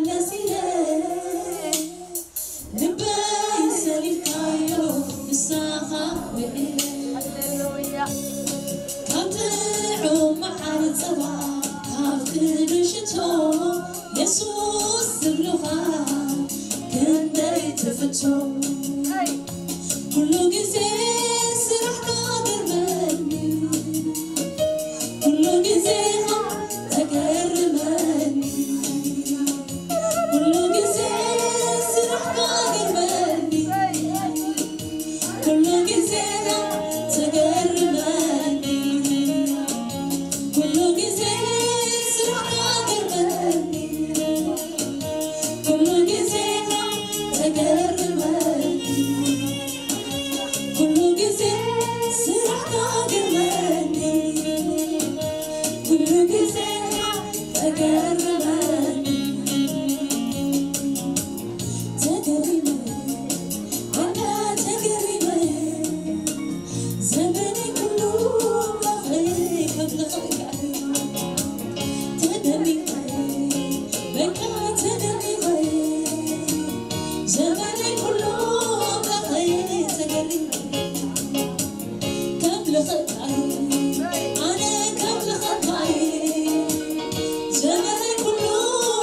መሲለ ልበይ ሰሊልካዮ ምሳኻ ውዒለ። ካብ ጥዑም መዓር ጸባ ካብ ቅዱስ ሽቶ የሱስ ዝብሉኻ ክንደይ ትፍቶ። ኩሉ ግዜ ስራሕካ ገርመኒ፣ ኩሉ ግዜ ተገርመኒ፣ ኩሉ ግዜ ስራሕካ ገርመኒ፣ ኩሉ ግዜ ተገርመኒ፣ ኩሉ ግዜ ስራሕካ ገርመኒ። ኩሉ ግዜ ተገርመኒ፣ ኩሉ ግዜ ስራሕካ ገርመኒ፣ ኩሉ ግዜ ተገርመኒ፣ ተገሪመ፣ ኣነ ተገሪመ፣ ዘመነይ ኩሉ ኣምላኸይ ከምልኸካ ተደኒቐ፣ በቃ ተደኒቐ፣ ዘመነይ ኩሉ ኣምላኸይ ተገሪመ፣ ከምልኸካ ኣነ ከምልኸካ ዘመነይ ኩሉ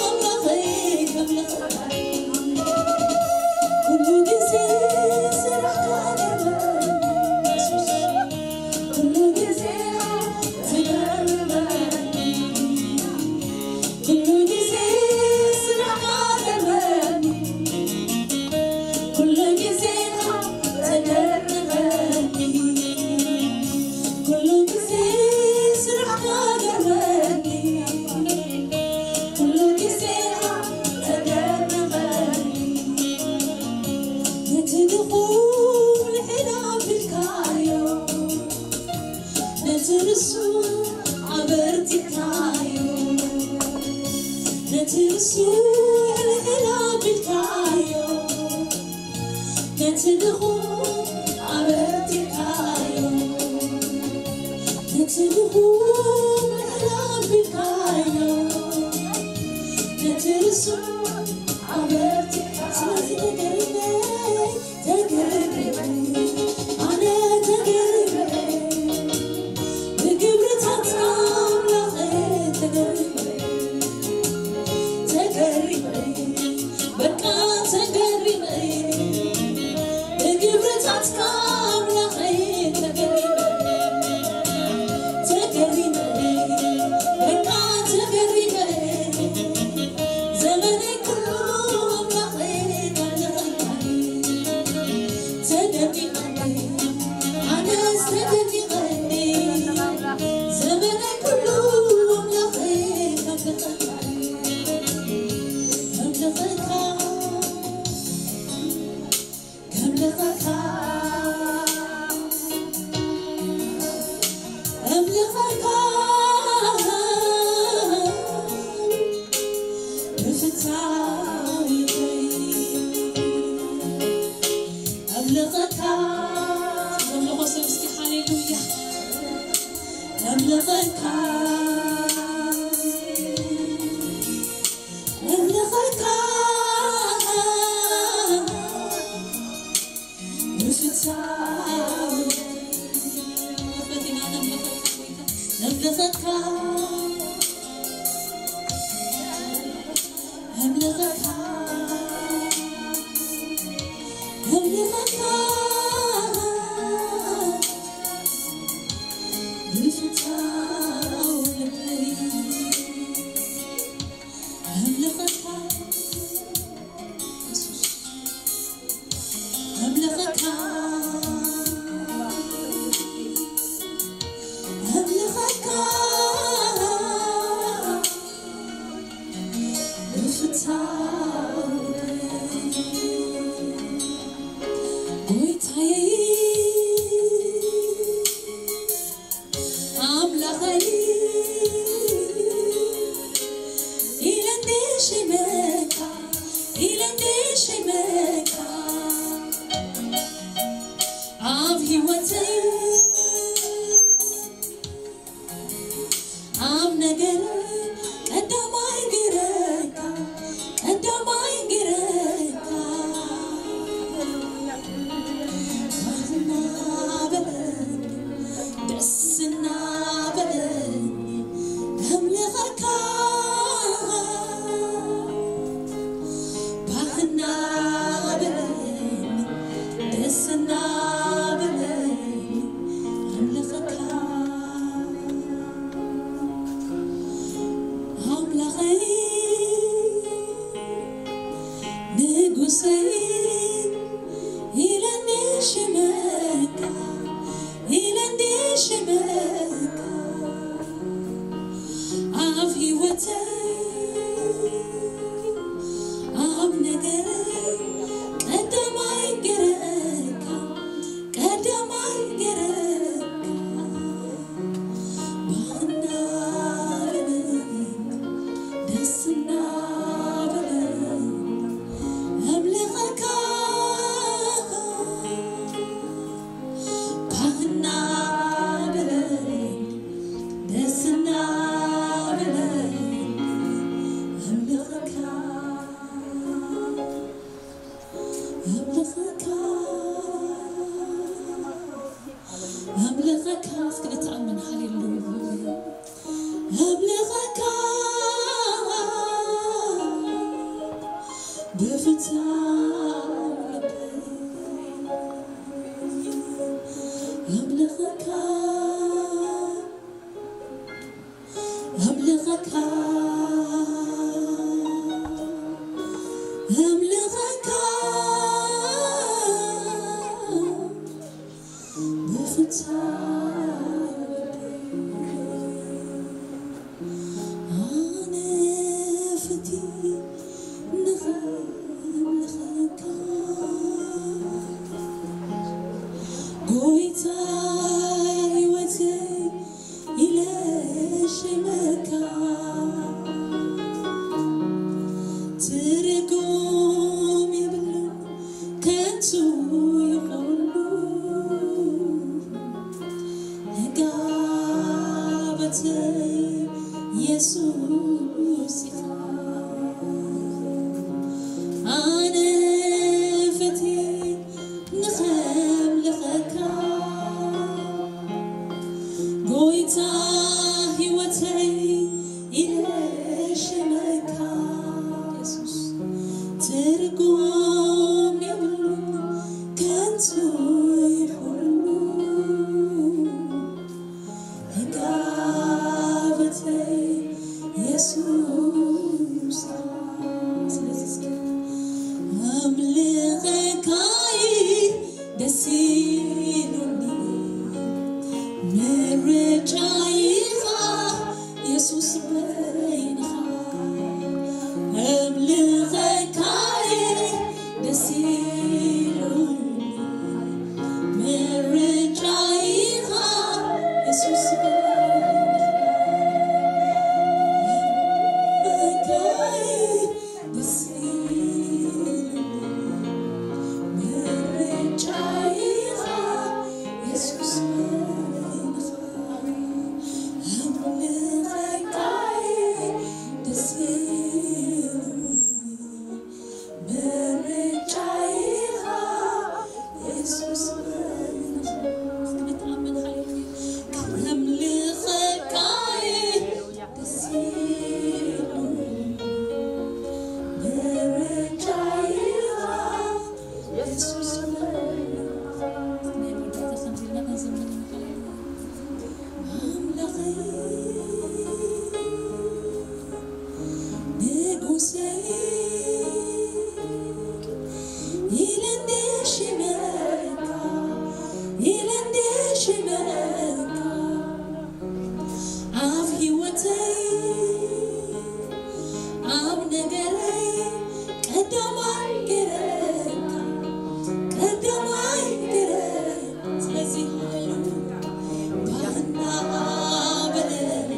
ኣምላኸይ ከምልኸካ ኩሉ ግዜ ስራሕካ ገርመኒ፣ ኩሉ ግዜ ትገርመኒ፣ ኩሉ ግዜ ስራሕካ ገርመኒ፣ ኩሉ ግዜ ተገርመኒ፣ ኩሉ ግዜ ስራሕካ ገርመኒ፣ ኩሉ ግዜ ተገርመኒ። ነቲ ድኹም ልዕል ኣቢልካዮ፣ ነቲ ርሱዕ ኣበርቲዕካዮ፣ ነቲ ርሱዕ ልዕል ኣቢልካዮ፣ ነቲ ድኹም ኣበርቲዕካዮ፣ ነቲ ድኹም ልዕል ኣቢልካዮ፣ ነቲ ርሱዕ ኣበርቲዕካዮ። ስለዚ ተገሪመ፣ ተገሪመ፣ ኣነ ተገሪመ፣ ብግብርታትካ ኣምላኸ ተገሪመ፣ ተገሪመ፣ በቃ ተገሪመ፣ ብግብርታትካ ኣምላኸይ ተገሪመ፣ ተገሪመ፣ በቃ ተገሪመ፣ ዘመነይ ኩሉ ኣምላኸይ ተደኒቐኒ፣ ኣነስ ተደኒቐኒ፣ ዘመነይ ኩሉ ኣምላኸይ ከምልኸካ፣ ከምልኸካ፣ ከምልኸካ፣ ከምልኸካ፣ ብፍታው ልበይ ከምልኸካ። ዘምልኾ ሰብ እስኪ ሃሌሉያ። ከምልኸካ፣ ከምልኸካ፣ ብፍታው ልበይ። ፈቲና ነምልኸካ ጎይታ፣ ነምልኸካ፣ ነምልኸካ፣ ነምልኸካ፣ ብፍታው ልበይ፣ ነምልኸካ፣ የሱስ። ኣምልኸካ፣ ኣምልኸካ፣ ብፍታው ጎይታየ፣ ኣምላኸይ፣ ኢለ እንደ ሽመካ፣ ኢለ እንደ ሽመካ፣ ኣብ ህይወተይ፣ ኣብ ነገር ቀዳማይ ገይረካ፣ ንጉሰይ ኢለ እንድሽመካ፣ ኢለ እንድሽመካ፣ ኣብ ህይወተይ፣ ኣብ ነገረይ ቀዳማይ ገረካ፣ ቀዳማይ ገረካ። ባህ እናበለኒ፣ ደስ እናበለኒ፣ ኣምልኸካ። ባህ እናበለኒ፣ ደስ እናበለኒ፣ ኣምልኸካ። ኣምልኸካ፣ ኣምልኸካ። እስኪ ንተኣመን። ሃሌሉያ። ኣምልኸካ ብፍታው ልበይ፣ ኣምልኸካ፣ ኣምልኸካ፣ ኣምልኸካ ብፍታው ልበይ። ኣነ ፈትየ ንኸምልኸካ፣ ጎይታ ህይወተይ ኢለ ሽመካ፣ ትርጉም የብሉን ከንቱ ይኹሉ ህጋበተይ የሱስ ኢኻ። ኣነ ፈትየ ንኸምልኸካ፣ ጎይታ ህይወተይ ኢለ ሽመካ። የሱስ፣ ትርጉም የብሉን ከንቱ ይኹሉ ህጋበተይ የሱስ። ስለዚ እስኪ ኣምልኸካይ ደስ ኢሉኒ፣ ምርጫይ ኢኻ የሱስ በይንኻ። ኣምልኸካይ ደስ ኢሉኒ፣ ምርጫይ ኢኻ የሱስ በይንኻ። ኣምልኸካይ ደስ ኢሉኒ፣ ምርጫይ ኢኻ የሱስ በይንኻ። ኣምልኸካይ ደስ ኢሉኒ፣ ምርጫይ ኢኻ የሱስ በይንኻ። እስኪ ንተኣመን። ሃሌሉያ። ኣምልኸካይ ደስ ኢሉኒ፣ ምርጫይ ኢኻ የሱስ በይንኻ። ናይ መወዳእታ ከምዚ ኢልና ክንዝምር ኢና። ሃሌሉያ። ኣምላኸይ ንጉሰይ ኢለ እንድሽመካ፣ ኢለ እንድሽመካ፣ ኣብ ህይወተይ፣ ኣብ ነገረይ ቀዳማይ ገረካ፣ ቀዳማይ ገረካ። ስለዚ ሃሌሉያ። ባህ እናበለኒ፣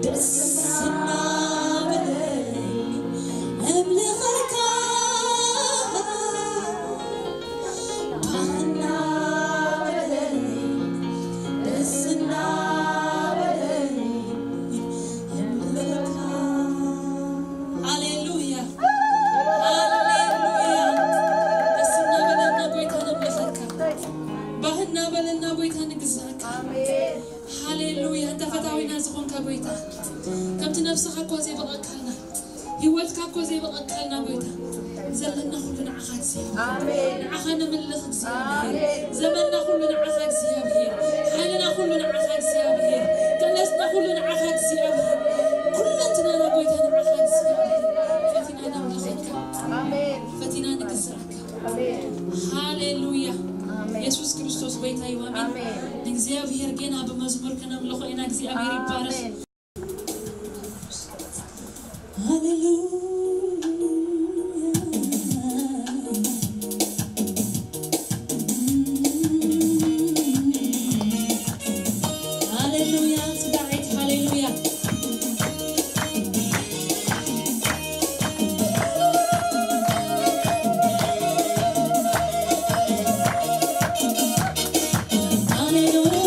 ደስ እናበለኒ፣ እምልኸካ። ባህ እናበለኒ፣ ደስ እናበለኒ፣ እምልኸካ። ሃሌሉያ፣ ሃሌሉያ። ደስ እናበለና ጎይታ ነምልኸካ። ባህ እናበለና ጎይታ ንግዛእካ። ኣሜን። ሃሌሉያ። እንተ ፈታዊና ዝኾንካ ጎይታ፣ ከምቲ ነብስኻ እኮ ዘይበቐካልና፣ ህይወትካ እኮ ዘይበቐካልና ጎይታ፣ ዘለና ኩሉ ንዓኻ እግዚኣብሔር። ኣሜን። ንዓኻ ነምልኽ እግዚኣብሔር። ኣሜን። ዘመንና ኩሉ ንዓኻ እግዚኣብሔር። ሓይልና ኩሉ ንዓኻ እግዚኣብሔር። ገለስና ኩሉ ንዓኻ እግዚኣብሔር። ኩለንትናና ጎይታ ንዓኻ እግዚኣብሔር። ፈቲና ነምልኸካ። ኣሜን። ፈቲና እግዚኣብሔር ጌና ብመዝሙር ከነምልኾ ኢና። እግዚኣብሔር ይባረክ። ኣሜን። ሃሌሉያ። ሃሌሉያ። ጽባሒት ሃሌሉያ። ሃሌሉያ።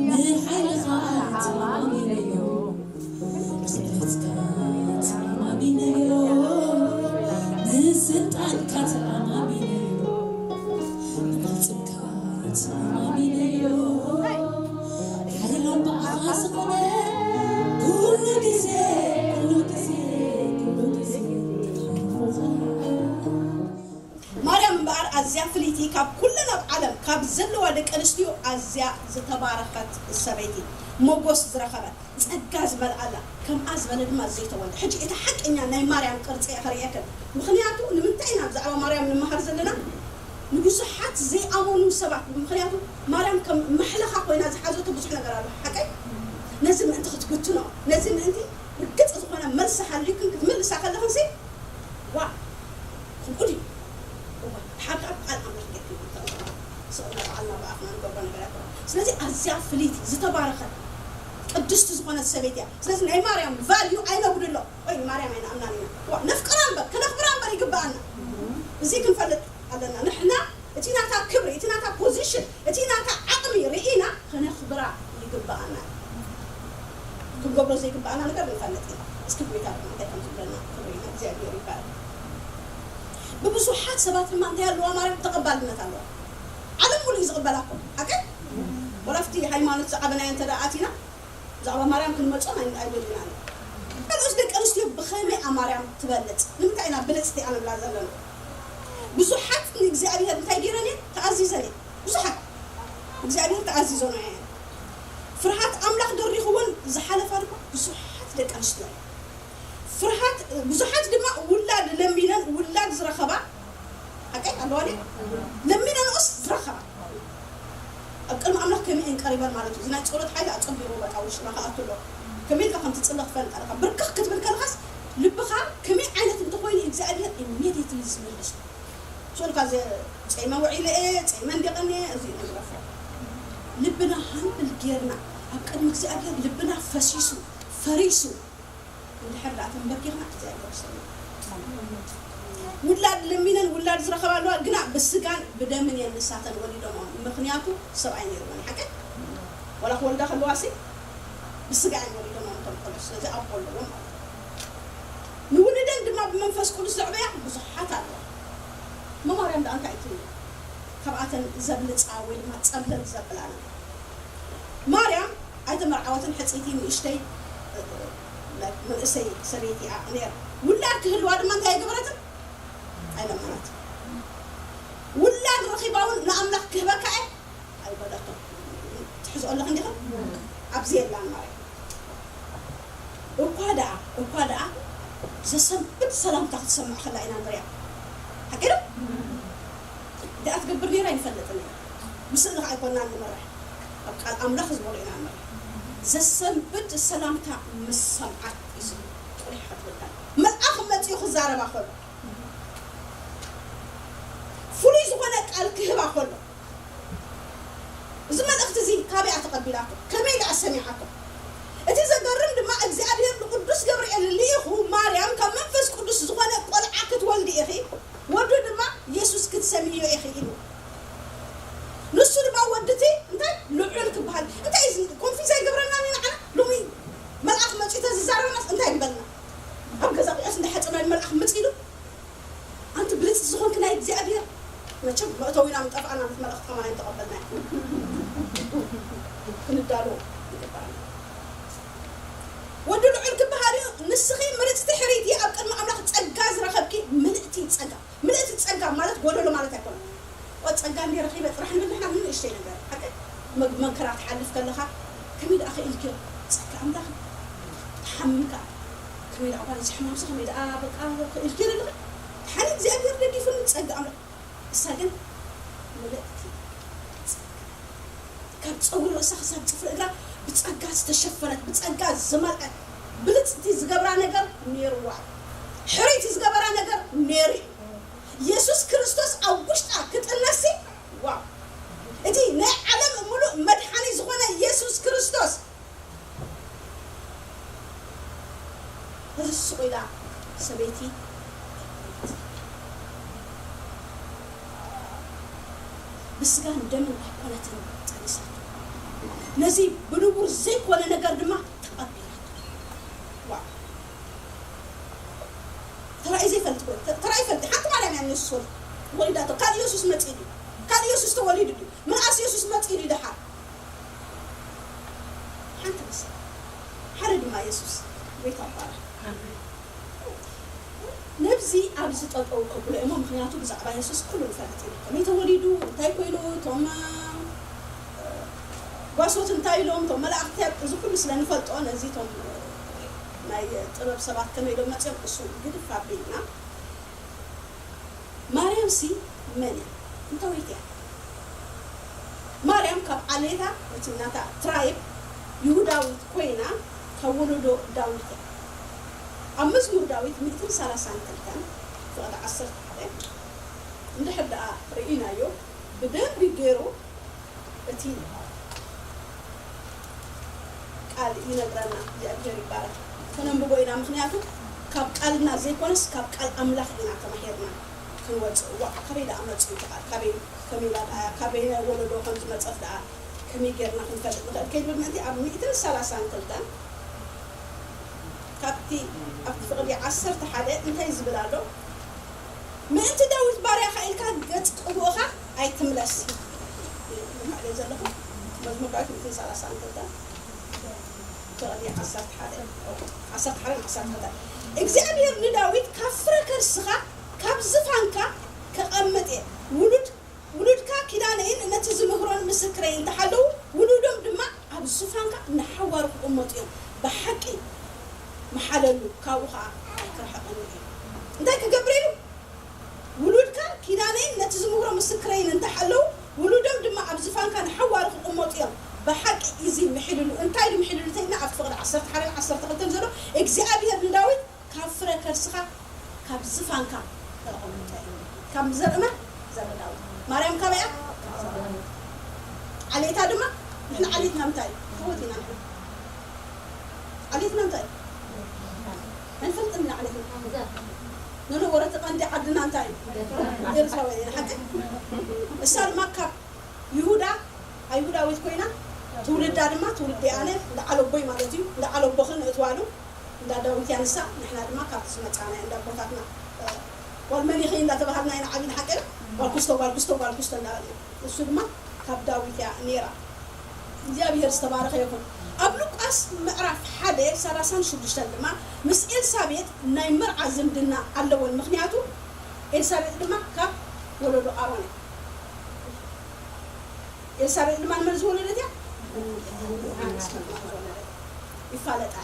ንሓይልኻ ተኣማሚነዮ፣ ንኽእለትካ ተኣማሚነዮ፣ ንስልጣንካ ተኣማሚነዮ፣ ንብልጽግካ ተኣማሚነዮ። ሓይሎም ብኣኻ ዝኾነ ኩሉ ግዜ፣ ኩሉ ግዜ፣ ኩሉ ግዜ። ማርያም እምበኣር ኣዝያ ፍልይቲ፣ ካብ ኩለን ኣብ ዓለም ካብ ዘለዋ ደቂ ኣንስትዮ ኣዝያ ዝተባረኸት ሰበይቲ፣ ሞጎስ ዝረኸበት፣ ጸጋ ዝመልኣላ፣ ከምኣ ዝበለ ድማ ዘይተወልደ። ሕጂ እቲ ሓቀኛ ናይ ማርያም ቅርጺ እየ ከርእየክን። ምኽንያቱ ንምንታይ ኢና ብዛዕባ ማርያም ንመሃር ዘለና? ንብዙሓት ዘይኣመኑ ሰባት፣ ምኽንያቱ ማርያም ከም ማሕለኻ ኮይና ዝሓዘቶ ብዙሕ ነገር ኣሎ። ሓቀይ? ነዚ ምእንቲ ክትግትኖ፣ ነዚ ምእንቲ ርግጽ ዝኾነ መልሲ ሃልዩክን ክትምልሳ ከለኽንሲ፣ ዋ፣ ከምኡ ድዩ? እዋ፣ ሓቂ ኣብ ቃል ኣምላኽ ጌርክን ክትተርጉማ። ስቕ ኢልና ባዕልና ብኣፍና ንገብሮ ነገር ኣይኮነን። ስለዚ ኣዝያ ፍልይቲ፣ ዝተባረኸት፣ ቅድስቲ ዝኾነት ሰበይቲ እያ። ስለዚ ናይ ማርያም ቫልዩ ኣይነጉድሎ። ወይ ንማርያም ኣይንኣምናን ኢና። ዋ፣ ነፍቅራ እምበር፣ ከነኽብራ እምበር ይግብኣና። እዚ ክንፈልጥ ኣለና። ንሕና እቲ ናታ ክብሪ፣ እቲ ናታ ፖዚሽን፣ እቲ ናታ ዓቕሚ ርኢና ከነኽብራ ይግብኣና። ክንገብሮ ዘይግብኣና ነገር ንፈልጥ ኢና። እስኪ ጎይታ ድማ እንታይ ከም ዝብለና ክብሪ ንእግዚኣብሔር ይባረክ። ብብዙሓት ሰባት ድማ እንታይ ኣለዋ ማርያም? ተቐባልነት ኣለዋ። ዓለም ሙሉ እዩ ዝቕበላ እኮ። ሓቀይ? ወላ ኣብቲ ሃይማኖት ዝዓበናዮ እንተ ደኣ ኣቲና፣ ብዛዕባ ማርያም ክንመጾም ኣይ-፣ ኣይደልዩናን። ካልኦት ደቂ ኣንስትዮ ብኸመይ እያ ማርያም ትበልጽ? ንምንታይ ኢና ብልጽቲ እያ ንብላ ዘለና? ብዙሓት ንእግዚኣብሔር እንታይ ገይረን እየን? ተኣዚዘን እየን። ብዙሓት እግዚኣብሔር ተኣዚዞን እየን። ፍርሃት ኣምላኽ ደሪኽወን ዝሓለፋ ድማ ብዙሓት ደቂ ኣንስትዮ እየን። ፍርሃት፣ ብዙሓት ድማ ውላድ ለሚነን ውላድ ዝረኸባ፣ ሓቀይ ኣለዋ ድዩ? ለሚነንኦስ ዝረኸባ። ኣብ ቅድሚ ኣምላኽ ከመይ እየን ቀሪበን ማለት እዩ። እዚ ናይ ጸሎት ሓይሊ ኣጸቢቑ በቃ ውሽጥና ክኣቱ ኣሎ። ከመይ ኢልካ ከም ትጽሊ ክፈልጥ ኣለካ። ብርክኽ ክትብል ከለኻስ ልብኻ ከመይ ዓይነት እንተኾይኑ እግዚኣብሔር ኢሚድየትሊ ዝምልስ። ሶልካ ዘ-፣ ጸይመ ውዒለ እየ፣ ጸይመ እንዲቐን እየ፣ እዚ እዩ ንግረፎ። ልብና ሃምብል ጌርና ኣብ ቅድሚ እግዚኣብሔር ልብና ፈሲሱ፣ ፈሪሱ፣ እንድሕር ደኣ ተንበርኪኽና እግዚኣብሔር ይሰምዕ። ውላድ ለሚነን ውላድ ዝረኸባ ኣለዋ፣ ግና ብስጋን ብደምን እየን ንሳተን ወሊዶምኦም፣ ምኽንያቱ ሰብኣይ ነይርወን። ሓቀይ? ወላ ክወልዳ ከለዋ ሲ ብስጋ እየን ወሊዶምኦም እቶም ቆልዑ፣ ስለዚ ኣቦ ኣለዎም ማለት እዩ። ንውሉደን ድማ ብመንፈስ ቅዱስ ዘዕበያ ብዙሓት ኣለዋ። እሞ ማርያም ደኣ እንታይ ትብል? ካብኣተን ዘብልጻ ወይ ድማ ጸብለል ዘብላ ነገር። ማርያም ኣይተመርዓወትን፣ ሕጽይቲ ንእሽተይ መንእሰይ ሰበይቲ እያ ነይራ። ውላድ ክህልዋ ድማ እንታይ ኣይገበረትን? ኣይለመነትን። ውላድ ረኺባ እውን ንኣምላኽ ክህበካ እየ ኣይበለቶን። ትሕዝኦ ኣለኽ እንዲኻ? ኣብዚ የላን ማርያም። እኳ ደኣ፣ እኳ ደኣ ዘሰንብድ ሰላምታ ክትሰምዕ ከላ ኢና ንሪኣ። ሓቂ ዶ? እንታይ ትገብር ነይራ ኣይንፈልጥን ኢና። ብስእሊ ከዓ ኣይኮንና እንመርሕ። ኣብ ቃል ኣምላኽ ዝበሎ ኢና ንመርሕ። ዘሰንብድ ሰላምታ ምስ ሰምዓት እዩ ዝብል። ቁሊሕ ክትብል ከላ። መልኣኽ መጺኡ ክዛረባ ከሎ። ፍሉይ ዝኾነ ቃል ክህባ ከሎ። እዚ መልእኽቲ እዚ ካበይ እያ ተቐቢላቶ? ከመይ ደኣ ሰሚዓቶ? እቲ ዘገርም ድማ እግዚኣብሔር ንቅዱስ ገብርኤል ልኢኹ ማርያም ካብ መንፈስ ቅዱስ ዝኾነ ቆልዓ ክትወልዲ ኢኺ፣ ወዱ ድማ የሱስ ክትሰምይዮ ኢኺ ኢሉ። ንሱ ድማ ወዲ እቲ እንታይ ልዑል ክበሃል። እንታይ እዚ ኮንፊዝ ኣይገብረናን እዩ ንዓና? ሎሚ መልኣኽ መጺኡ ተዝዛረበናስ እንታይ ምበልና? ኣብ ገዛ ቁርሲ እንዳሓጸብና መልኣኽ መጺኡ ኢሉ ኣንቲ ብልጽቲ ዝኾንኪ ናይ እግዚኣብሔር፣ መቸም መእተዊና ምጠፍኣና ነቲ መልእኽቲ ከማን ኣይምተቐበልናዮ። ክንዳሎ ይግባኣና። ወዲ ልዑል ክበሃል እዩ። ንስኺ ምርጽቲ ሕርይቲ ኣብ ቅድሚ ኣምላኽ ጸጋ ዝረኸብኪ ምልእቲ ጸጋ። ምልእቲ ጸጋ ማለት ጎደሎ ማለት ኣይኮነን። ጸጋ እንዲ ረኺበ ጥራሕ ንብል ንሕና ምን ንእሽተይ ነገር። ሓቂ መግ-፣ መንከራ ትሓልፍ ከለኻ ከመይ ደኣ ክኢልክዮ? ጸጋ ኣምላኽ ተሓሚምካ ከመይ ደኣ ጓል እዚ ሕማምሲ ከመይ ደኣ በቃ ክኢልክዮ ዘለኺ? ሓኒ እግዚኣብሔር ደጊፉኒ ጸጋ ኣምላኽ። እሳ ግን ምልእቲ ጸጋ። ካብ ጸጉሪ ርእሳ ክሳብ ጽፍሪ እግራ ብጸጋ ዝተሸፈነት፣ ብጸጋ ዝመልአት፣ ብልጽቲ ዝገብራ ነገር ነይርዋ። ሕርይቲ ዝገበራ ነገር ነይሩ እዩ። የሱስ ክርስቶስ ኣብ ውሽጣ ክጥነሲ፣ ዋው! እቲ ናይ ዓለም ምሉእ መድሓኒ ዝኾነ የሱስ ክርስቶስ ርስቕ ኢላ ሰበይቲ ብስጋን ደምን ኣይኮነትን። ነዚ ብንቡር ዘይኮነ ነገር ድማ ተቐቢላቶ። ዋው! ተራእዩ ዘይፈልጥ ኮ-፣ ተ-፣ ተራእዩ ይፈልጥ። ሓንቲ ማርያም እያ ንየሱስ ወል-፣ ወሊዳቶ። ካልእ የሱስ መጺኡ ድዩ? ካልእ የሱስ ተወሊዱ ድዩ? ምንኣስ የሱስ መጺኡ ድዩ ደሓር? ሓንቲ ምስ-፣ ሓደ ድማ የሱስ ጎይታ ይባረኽ። ነብዚ ኣብዚ ጠጠው ከብሎ እሞ፣ ምኽንያቱ ብዛዕባ የሱስ ኩሉ ንፈልጥ ኢና። ከመይ ተወሊዱ፣ እንታይ ኮይኑ፣ እቶም፣ እ፣ ጓሶት እንታይ ኢሎም፣ እቶም መላእኽቲ፣ እዚ ኩሉ ስለ ንፈልጦ፣ ነዚ እቶም፣ እ፣ ናይ ጥበብ ሰባት ከመይ ኢሎም መጺኦም፣ እሱ ግድፍ ኣቢልና። ማርያምሲ መን እያ? እንታወይቲ እያ? ማርያም ካብ ዓሌታ፣ እቲ ናታ ትራይብ ይሁዳዊት ኮይና፣ ካብ ወለዶ ዳዊት እያ። ኣብ መዝሙር ዳዊት ሚእትን ሰላሳን ክልተን ፍቕዲ ዓሰርተ ሓደ እንድሕር ደኣ ርኢናዮ፣ ብደንቢ ገይሩ እቲ ቃል ይነግረና። እግዚኣብሔር ይባረክ። ከነንብቦ ኢና፣ ምኽንያቱ ካብ ቃልና ዘይኮነስ ካብ ቃል ኣምላኽ ኢና ተማሂርና ክንወፅእ። እዋ፣ ካበይ ደኣ መፅኡ እቲ ቃል? ካበይ፣ ከመይ ኢላ ደኣ፣ ካበይ ናይ ወለዶ ከም ዝመፀት ደኣ ከመይ ጌርና ክንፈልጥ ንኽእል? ከይብል ምእንቲ ኣብ ሚእትን ሰላሳን ክልተን ካብቲ፣ ኣብቲ ፍቕዲ ዓሰርተ ሓደ እንታይ ዝብል ኣሎ? ምእንቲ ዳዊት ባርያኻ ኢልካ ገጽ ቅቡእኻ ኣይትምለስ። ይብል ዘለኹ መዝሙር ዳዊት ሚእትን ሰላሳን ክልተን ፍቕዲ ዓሰርተ ሓደ፣ ዓሰርተ ሓደ ዓሰርተ ክልተ። እግዚኣብሔር ንዳዊት ካብ ፍረ ከርስኻ ካብ ዝፋንካ ከቐምጥ እየ። ውሉድ ውሉድካ ኪዳነይን ነቲ ዝምህሮን ምስክረይ እንተሓለዉ፣ ውሉዶም ድማ ኣብ ዙፋንካ ንሓዋሩ ክቕመጡ እዮም። ብሓቂ ምሓለሉ፣ ካብኡ ኸኣ ኣይክርሕቕን እዩ። እንታይ ክገብር ኢሉ? ውሉድካ ኪዳነይን ነቲ ዝምህሮ ምስክረይን እንተሓለዉ፣ ውሉዶም ድማ ኣብ ዙፋንካ ንሓዋሩ ክቕመጡ እዮም። ብሓቂ እዚ ምሒልሉ። እንታይ ኢሉ ምሒልሉ እንተኢልና፣ ኣብቲ ፍቕዲ ዓሰርተ ሓደን ዓሰርተ ክልተን ዘሎ፣ እግዚኣብሔር ንዳዊት ካብ ፍረ ከርስኻ፣ ካብ ዝፋንካ ተቐምጠ እዩ። ካብ ዘርእና ዘርኢ ዳዊት። ማርያም ካበይ እያ? ዓሌታ ድማ፣ ንሕና ዓሌትና እንታይ እዩ? ኣሕዋት ኢና ንሕና። ዓሌትና እንታይ እዩ? ኣይንፈልጥን ኢና ዓሌትና። ንንወረቲ ቀንዲ ዓድና እንታይ እዩ? ኤርትራውያን ኢና፣ ሓቂ? እሳ ድማ ካብ ይሁዳ ኣይሁዳዊት ኮይና፣ ትውልዳ ድማ ትውልዲ ኣነ፣ እንዳ ዓለቦይ ማለት እዩ፣ እንዳ ዓለቦኽን እትዋሉ፣ እንዳ ዳዊት እያ ንሳ። ንሕና ድማ ካብቲ ዝመጻና እንዳ ኣቦታትና፣ እ፣ ጓል መን ኢኺ እንዳተባሃልና ኢና ዓቢና፣ ሓቂ ድዩ? ጓል ኩስቶ፣ ጓል ኩስቶ፣ ጓል ኩስቶ እንዳበልና። እሱ ድማ ካብ ዳዊት እያ ነይራ። እግዚኣብሔር ዝተባረኸ ይኹን። ኣብ ሉቃስ ምዕራፍ ሓደ ሰላሳን ሽዱሽተን ድማ፣ ምስ ኤልሳቤጥ ናይ መርዓ ዝምድና ኣለወን፣ ምኽንያቱ ኤልሳቤጥ ድማ ካብ ወለዶ ኣሮን እያ። ኤልሳቤጥ ድማ ንመን ዝወለደት እያ? ንዮሃንስ መጥምቕ ዝወለደት። ይፋለጣ።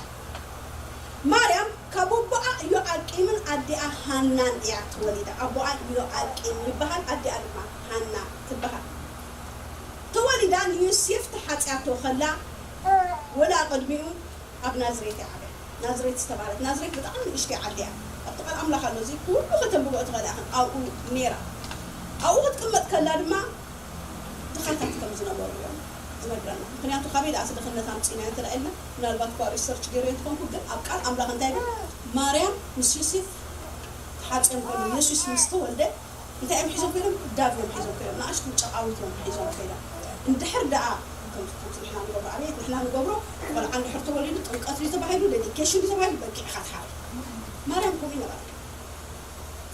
ማርያም ካብ ኣቦኣ ኢዮኣቂምን ኣዲኣ ሃናን እያ ተወሊዳ። ኣቦኣ ኢዮኣቂም ይበሃል፣ ኣዲኣ ድማ ሃና ትበሃል። ተወሊዳ ንዮሴፍ ተሓጽያቶ ከላ፣ ወላ ቅድሚኡ ኣብ ናዝሬት ይዓበ። ናዝሬት ዝተባህለት፣ ናዝሬት ብጣዕሚ ንእሽተይ ዓዲ እያ። ኣብቲ ቃል ኣምላኽ ኣሎ፣ እዚ ኩሉ ከተንብቦ ትኽእላ ኢኽን። ኣብኡ ነይራ። ኣብኡ ክትቅመጥ ከላ ድማ ድኻታት ከም ዝነበሩ እዮም ዝነግረና። ምኽንያቱ ካበይ ደኣ እቲ ድኽነት ኣምጺእናዮ እንተ ደኣ ኢልና፣ ምናልባት እኳ ሪሰርች ገይረዮ እንተኾንኩ፣ ግን ኣብ ቃል ኣምላኽ እንታይ ይብል? ማርያም ምስ ዮሴፍ ተሓጽዮም ከለዉ፣ የሱስ ምስ ተወልደ፣ እንታይ እዮም ሒዞም ከይዶም? ዳብ እዮም ሒዞም ከይዶም። ንኣሽቱ ጨቓዊት እዮም ሒዞም ከይዶም። እንድሕር ደኣ ከምዚ፣ ከምዚ ንሕና ንገብሮ፣ ኣቤት ንሕና ንገብሮ፣ ቆልዓ እንድሕር ተወሊዱ ጥምቀት እዩ ተባሂሉ፣ ዴዲኬሽን እዩ ተባሂሉ፣ በቂዕኻ ትሓርድ። ማርያም ከምኡ ይነበራ።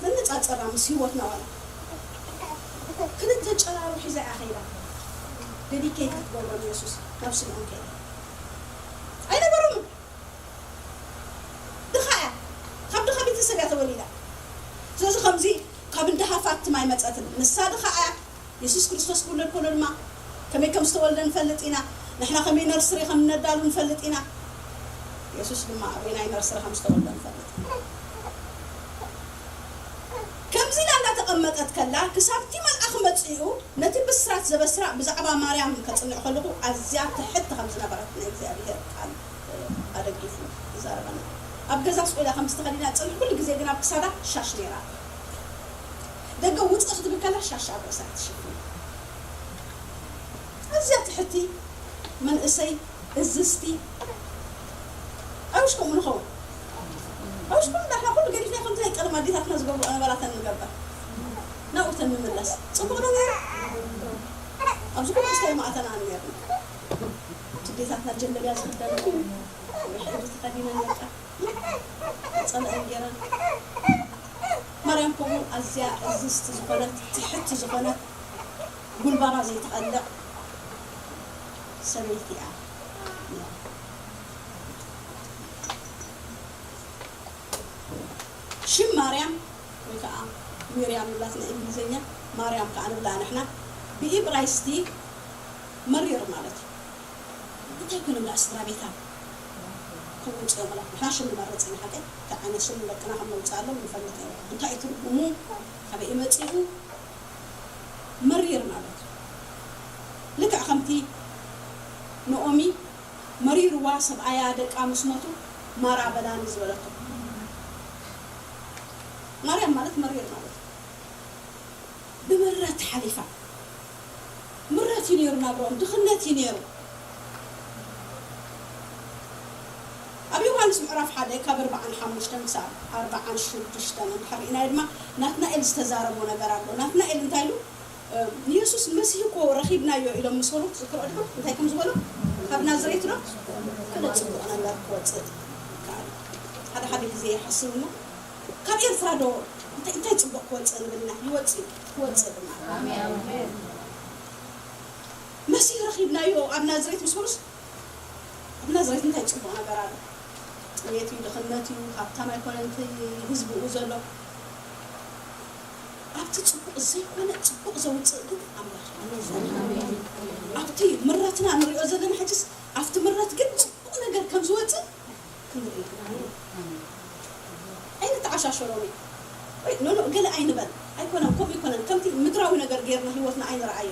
ነነጻጸራ ምስ ህይወትና ዋላ። ክልተ ጨራሩ ሒዛ እያ ከይዳ። ዴዲኬት ክትገብሮ ንየሱስ ናብ ስምዖን ከይዳ። ኣይነበሮምን። ድኻ እያ። ካብ ድኻ ቤተሰብ እያ ተወሊዳ። ስለዚ ከምዚ ካብ እንዳ ሃፋትም ኣይመጸትን። ንሳ ድኻ እያ። የሱስ ክርስቶስ ክውለድ ከሎ ድማ ከመይ ከም ዝተወልደ ንፈልጥ ኢና። ንሕና ከመይ ነርስሪ ከም እነዳሉ ንፈልጥ ኢና። የሱስ ድማ ኣበይ ናይ ነርስሪ ከም ዝተወልደ ንፈልጥ ኢና። ከምዚ ኢላ እንዳተቐመጠት ከላ፣ ክሳብ እቲ መልኣኽ መጺኡ ነቲ ብስራት ዘበስራ ብዛዕባ ማርያም ከጽንዕ ከለኹ፣ ኣዝያ ትሕቲ ከም ዝነበረት ናይ እግዚኣብሄር ቃል፣ እ፣ ኣደጊፉ ይዛረበና። ኣብ ገዛ ስቕ ኢላ ከም ዝተኸዲና ጽንሕ፣ ኩሉ ግዜ ግን ኣብ ክሳዳ ሻሽ ነይራ። ደገ ውጽእ ክትብል ከላ ሻሽ ኣብ ርእሳ ትሽፍን። ኣዝያ ትሕቲ መንእሰይ፣ እዝዝቲ። ኣውሽ ከምኡ ንኸውን። ኣውሽ ከምኡ እንዳሕና ኩሉ ገዲፍና ከምቲ ናይ ቀደም ኣዴታትና ዝገብርኦ ነበራተን ንገብር። ናብኡተን ንምለስ። ጽቡቕ ዶ ነይሩ? ኣብዚ ኩሉ ክስታይ ማእተና ነይርና። ቤታትና ጀለብያ ዝኽደን ወይ ሕድሪ ተኸዲነን በቃ ጸላእን ገይረን። ማርያም ከምኡ ኣዝያ እዝዝቲ ዝኾነት፣ ትሕቲ ዝኾነት፣ ጉልባባ ዘይትቐልዕ ሰበይቲ እያ። ሽም ማርያም ወይ ከዓ ሚርያም ንብላት ናይ እንግሊዝኛ፣ ማርያም ከዓ ንብላ ንሕና። ብኢብራይስጢ መሪር ማለት እዩ። እንታይ ኮነ እምበኣ ስድራ ቤታ ከምኡ ውፅኦ ምላ ንሕና ሽም ንመርፅ ኢና ሓቀይ። እንታይ ዓይነት ሽም ንደቅና ከም ነውፅኣሎም ንፈልጥ ኢና። እንታይ እዩ ትርጉሙ? ካበይ መፂኡ? መሪር ማለት እዩ። ልክዕ ከምቲ ነኦሚ መሪርዋ ሰብኣያ ደቃ ምስ ሞቱ ማራ በላኒ ዝበለቶ። ማርያም ማለት መሪር ማለት እዩ። ብምረት ሓሊፋ። ምረት እዩ ነይሩ ናብርኦም፣ ድኽነት እዩ ነይሩ። ኣብ ዮሃንስ ምዕራፍ ሓደ ካብ ኣርብዓን ሓሙሽተን ክሳብ ኣርብዓን ሽዱሽተን እንድሕር ርኢናዮ ድማ ናትናኤል ዝተዛረቦ ነገር ኣሎ። ናትናኤል እንታይ ኢሉ? ንየሱስ መሲህ እኮ ረኺብናዮ ኢሎም ምስ በሉ ትዝክሮ ዲኹም? እንታይ ከም ዝበሎ? ካብ ናዝሬት ዶ? ገለ ጽቡቕ ነገር ክወጽእ ይከኣል። ሓደ ሓደ ግዜ ይሓስብ እሞ ካብ ኤርትራ ዶ እንታይ እንታይ ጽቡቕ ክወጽእ ንብል ኢና? ይወጽእ እዩ፣ ክወጽእ ድማ። መሲህ ረኺብናዮ ኣብ ናዝሬት ምስ በሉስ ኣብ ናዝሬት እንታይ ጽቡቕ ነገር ኣሎ? ጥሜት እዩ፣ ድኽነት እዩ፣ ሃብታም ኣይኮነን እቲ ህዝቢ ብኡ ዘሎ። ኣብቲ ጽቡቕ ዘይኮነ ጽቡቕ ዘውጽእ ግን ኣምላኽ እዩ። ኣብቲ ምረትና ንሪኦ ዘለና ሕጅስ ኣብቲ ምረት ግን ጽቡቕ ነገር ከም ዝወጽእ ክንርኢ ኢና። ኣይንተዓሻሸሮም እዩ። ወይ ኖ ኖ ገለ ኣይንበል። ኣይኮነን፣ ከምኡ ይኮነን። ከምቲ ምድራዊ ነገር ጌርና ህይወትና ኣይንርኣዮ።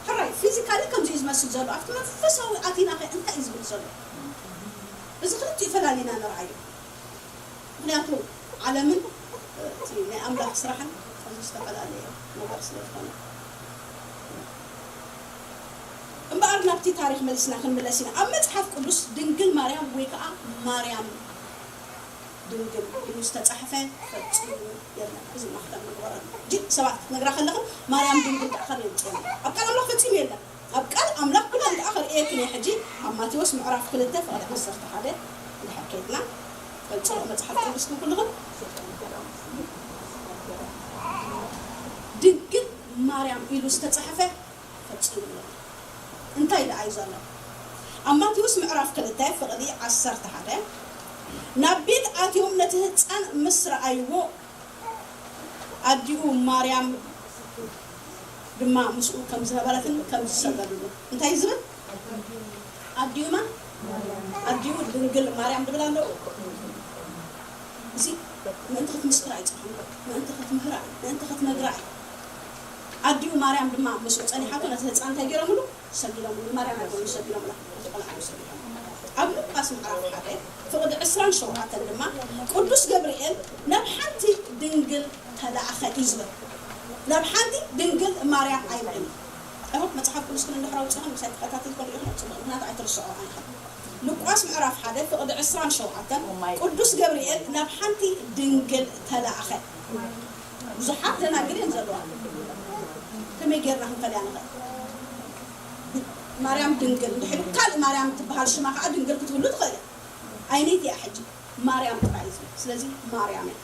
ሕራይ ፊዚካሊ ከምዚ እዩ ዝመስል ዘሎ። ኣብቲ መንፈሳዊ ኣቲና ኸ እንታይ እዩ ዝብል ዘሎ? እዚ ክልቲኡ ፈላሊና ንርኣዮ። ምኽንያቱ ዓለምን እቲ ናይ ኣምላኽ ስራሕን ኣዝዩ ዝተፈላለየ ነገር ስለ ዝኾነ። እምበኣር ናብቲ ታሪኽ መሊስና ክንምለስ ኢና። ኣብ መጽሓፍ ቅዱስ ድንግል ማርያም ወይ ከዓ ማርያም ድንግል ኢሉ ዝተጻሕፈ ፈጺሙ የለን። እዚ ማሕተም ንግበረሉ። ሕጂ ሰባት ክትነግራ ከለኽን ማርያም ድንግል ደኣ ከመይ የምጽኦ? ኣብ ቃል ኣምላኽ ፈጺሙ የለን። ኣብ ቃል ኣምላኽ ብላ ደኣ ከርእየክን እየ ሕጂ ኣብ ማቴዎስ ምዕራፍ ክልተ ፍቕዲ ዓሰርተ ሓደ እንድሕር ከይድና ቀጽሎ መጽሓፍ ቅዱስ ንኩልኽን ድንግል ማርያም ኢሉ ዝተጻሕፈ ፈጺሙ ኣሎ። እንታይ ደኣ እዩ ዘሎ? ኣብ ማቴዎስ ምዕራፍ ክልተ ፍቕዲ ዓሰርተ ሓደ ናብ ቤት ኣትዮም ነቲ ህጻን ምስ ረኣይዎ ኣዲኡ ማርያም ድማ ምስኡ ከም ዝነበረትን ከም ዝሰገዱሉ እንታይ ዝብል ኣዲኡ ማን ኣዲኡ ድንግል ማርያም ድብል ኣለዉ። እዚ ምእንቲ ክትምስክራ ኣይፅሕም ምእንቲ ክትምህራ ምእንቲ ክትነግራ ኣዲኡ ማርያም ድማ ምስኡ ፀኒሓቶ ነቲ ህፃን እንታይ ገይሮምሉ ሰጊዶምሉ ንማርያም ኣይኮኑ ሰጊዶምላ እቲ ቆልዓ እዩ ሰጊዶም ኣብ ሉቃስ ምዕራፍ ሓደ ፍቕዲ ዕስራን ሸውዓተን ድማ ቅዱስ ገብርኤል ናብ ሓንቲ ድንግል ተላእኸ እዩ ዝብል ናብ ሓንቲ ድንግል ማርያም ኣይብልን እዩ መፅሓፍ ቅዱስ ግን እንድሕር ኣውፅእኹም ምሳይ ተኸታተልኩም ሪኢኹም ፅቡቕ ምክንያት ኣይትርስዖ ኣንኸ ሉቃስ ምዕራፍ ሓደ ፍቕዲ ዕስራን ሸውዓተን ቅዱስ ገብርኤል ናብ ሓንቲ ድንግል ተላእኸ ብዙሓት ደናግል እየን ዘለዋ ከመይ ጌርና ክንፈልያ ንኽእል ማርያም ድንግል እንድሕሉ ካልእ ማርያም ትበሃል ሽማ ከዓ ድንግል ክትህሉ ትኽእል እያ ኣይነይቲ እያ ሕጂ ማርያም ጥራይ እዩ ስለዚ ማርያም እያ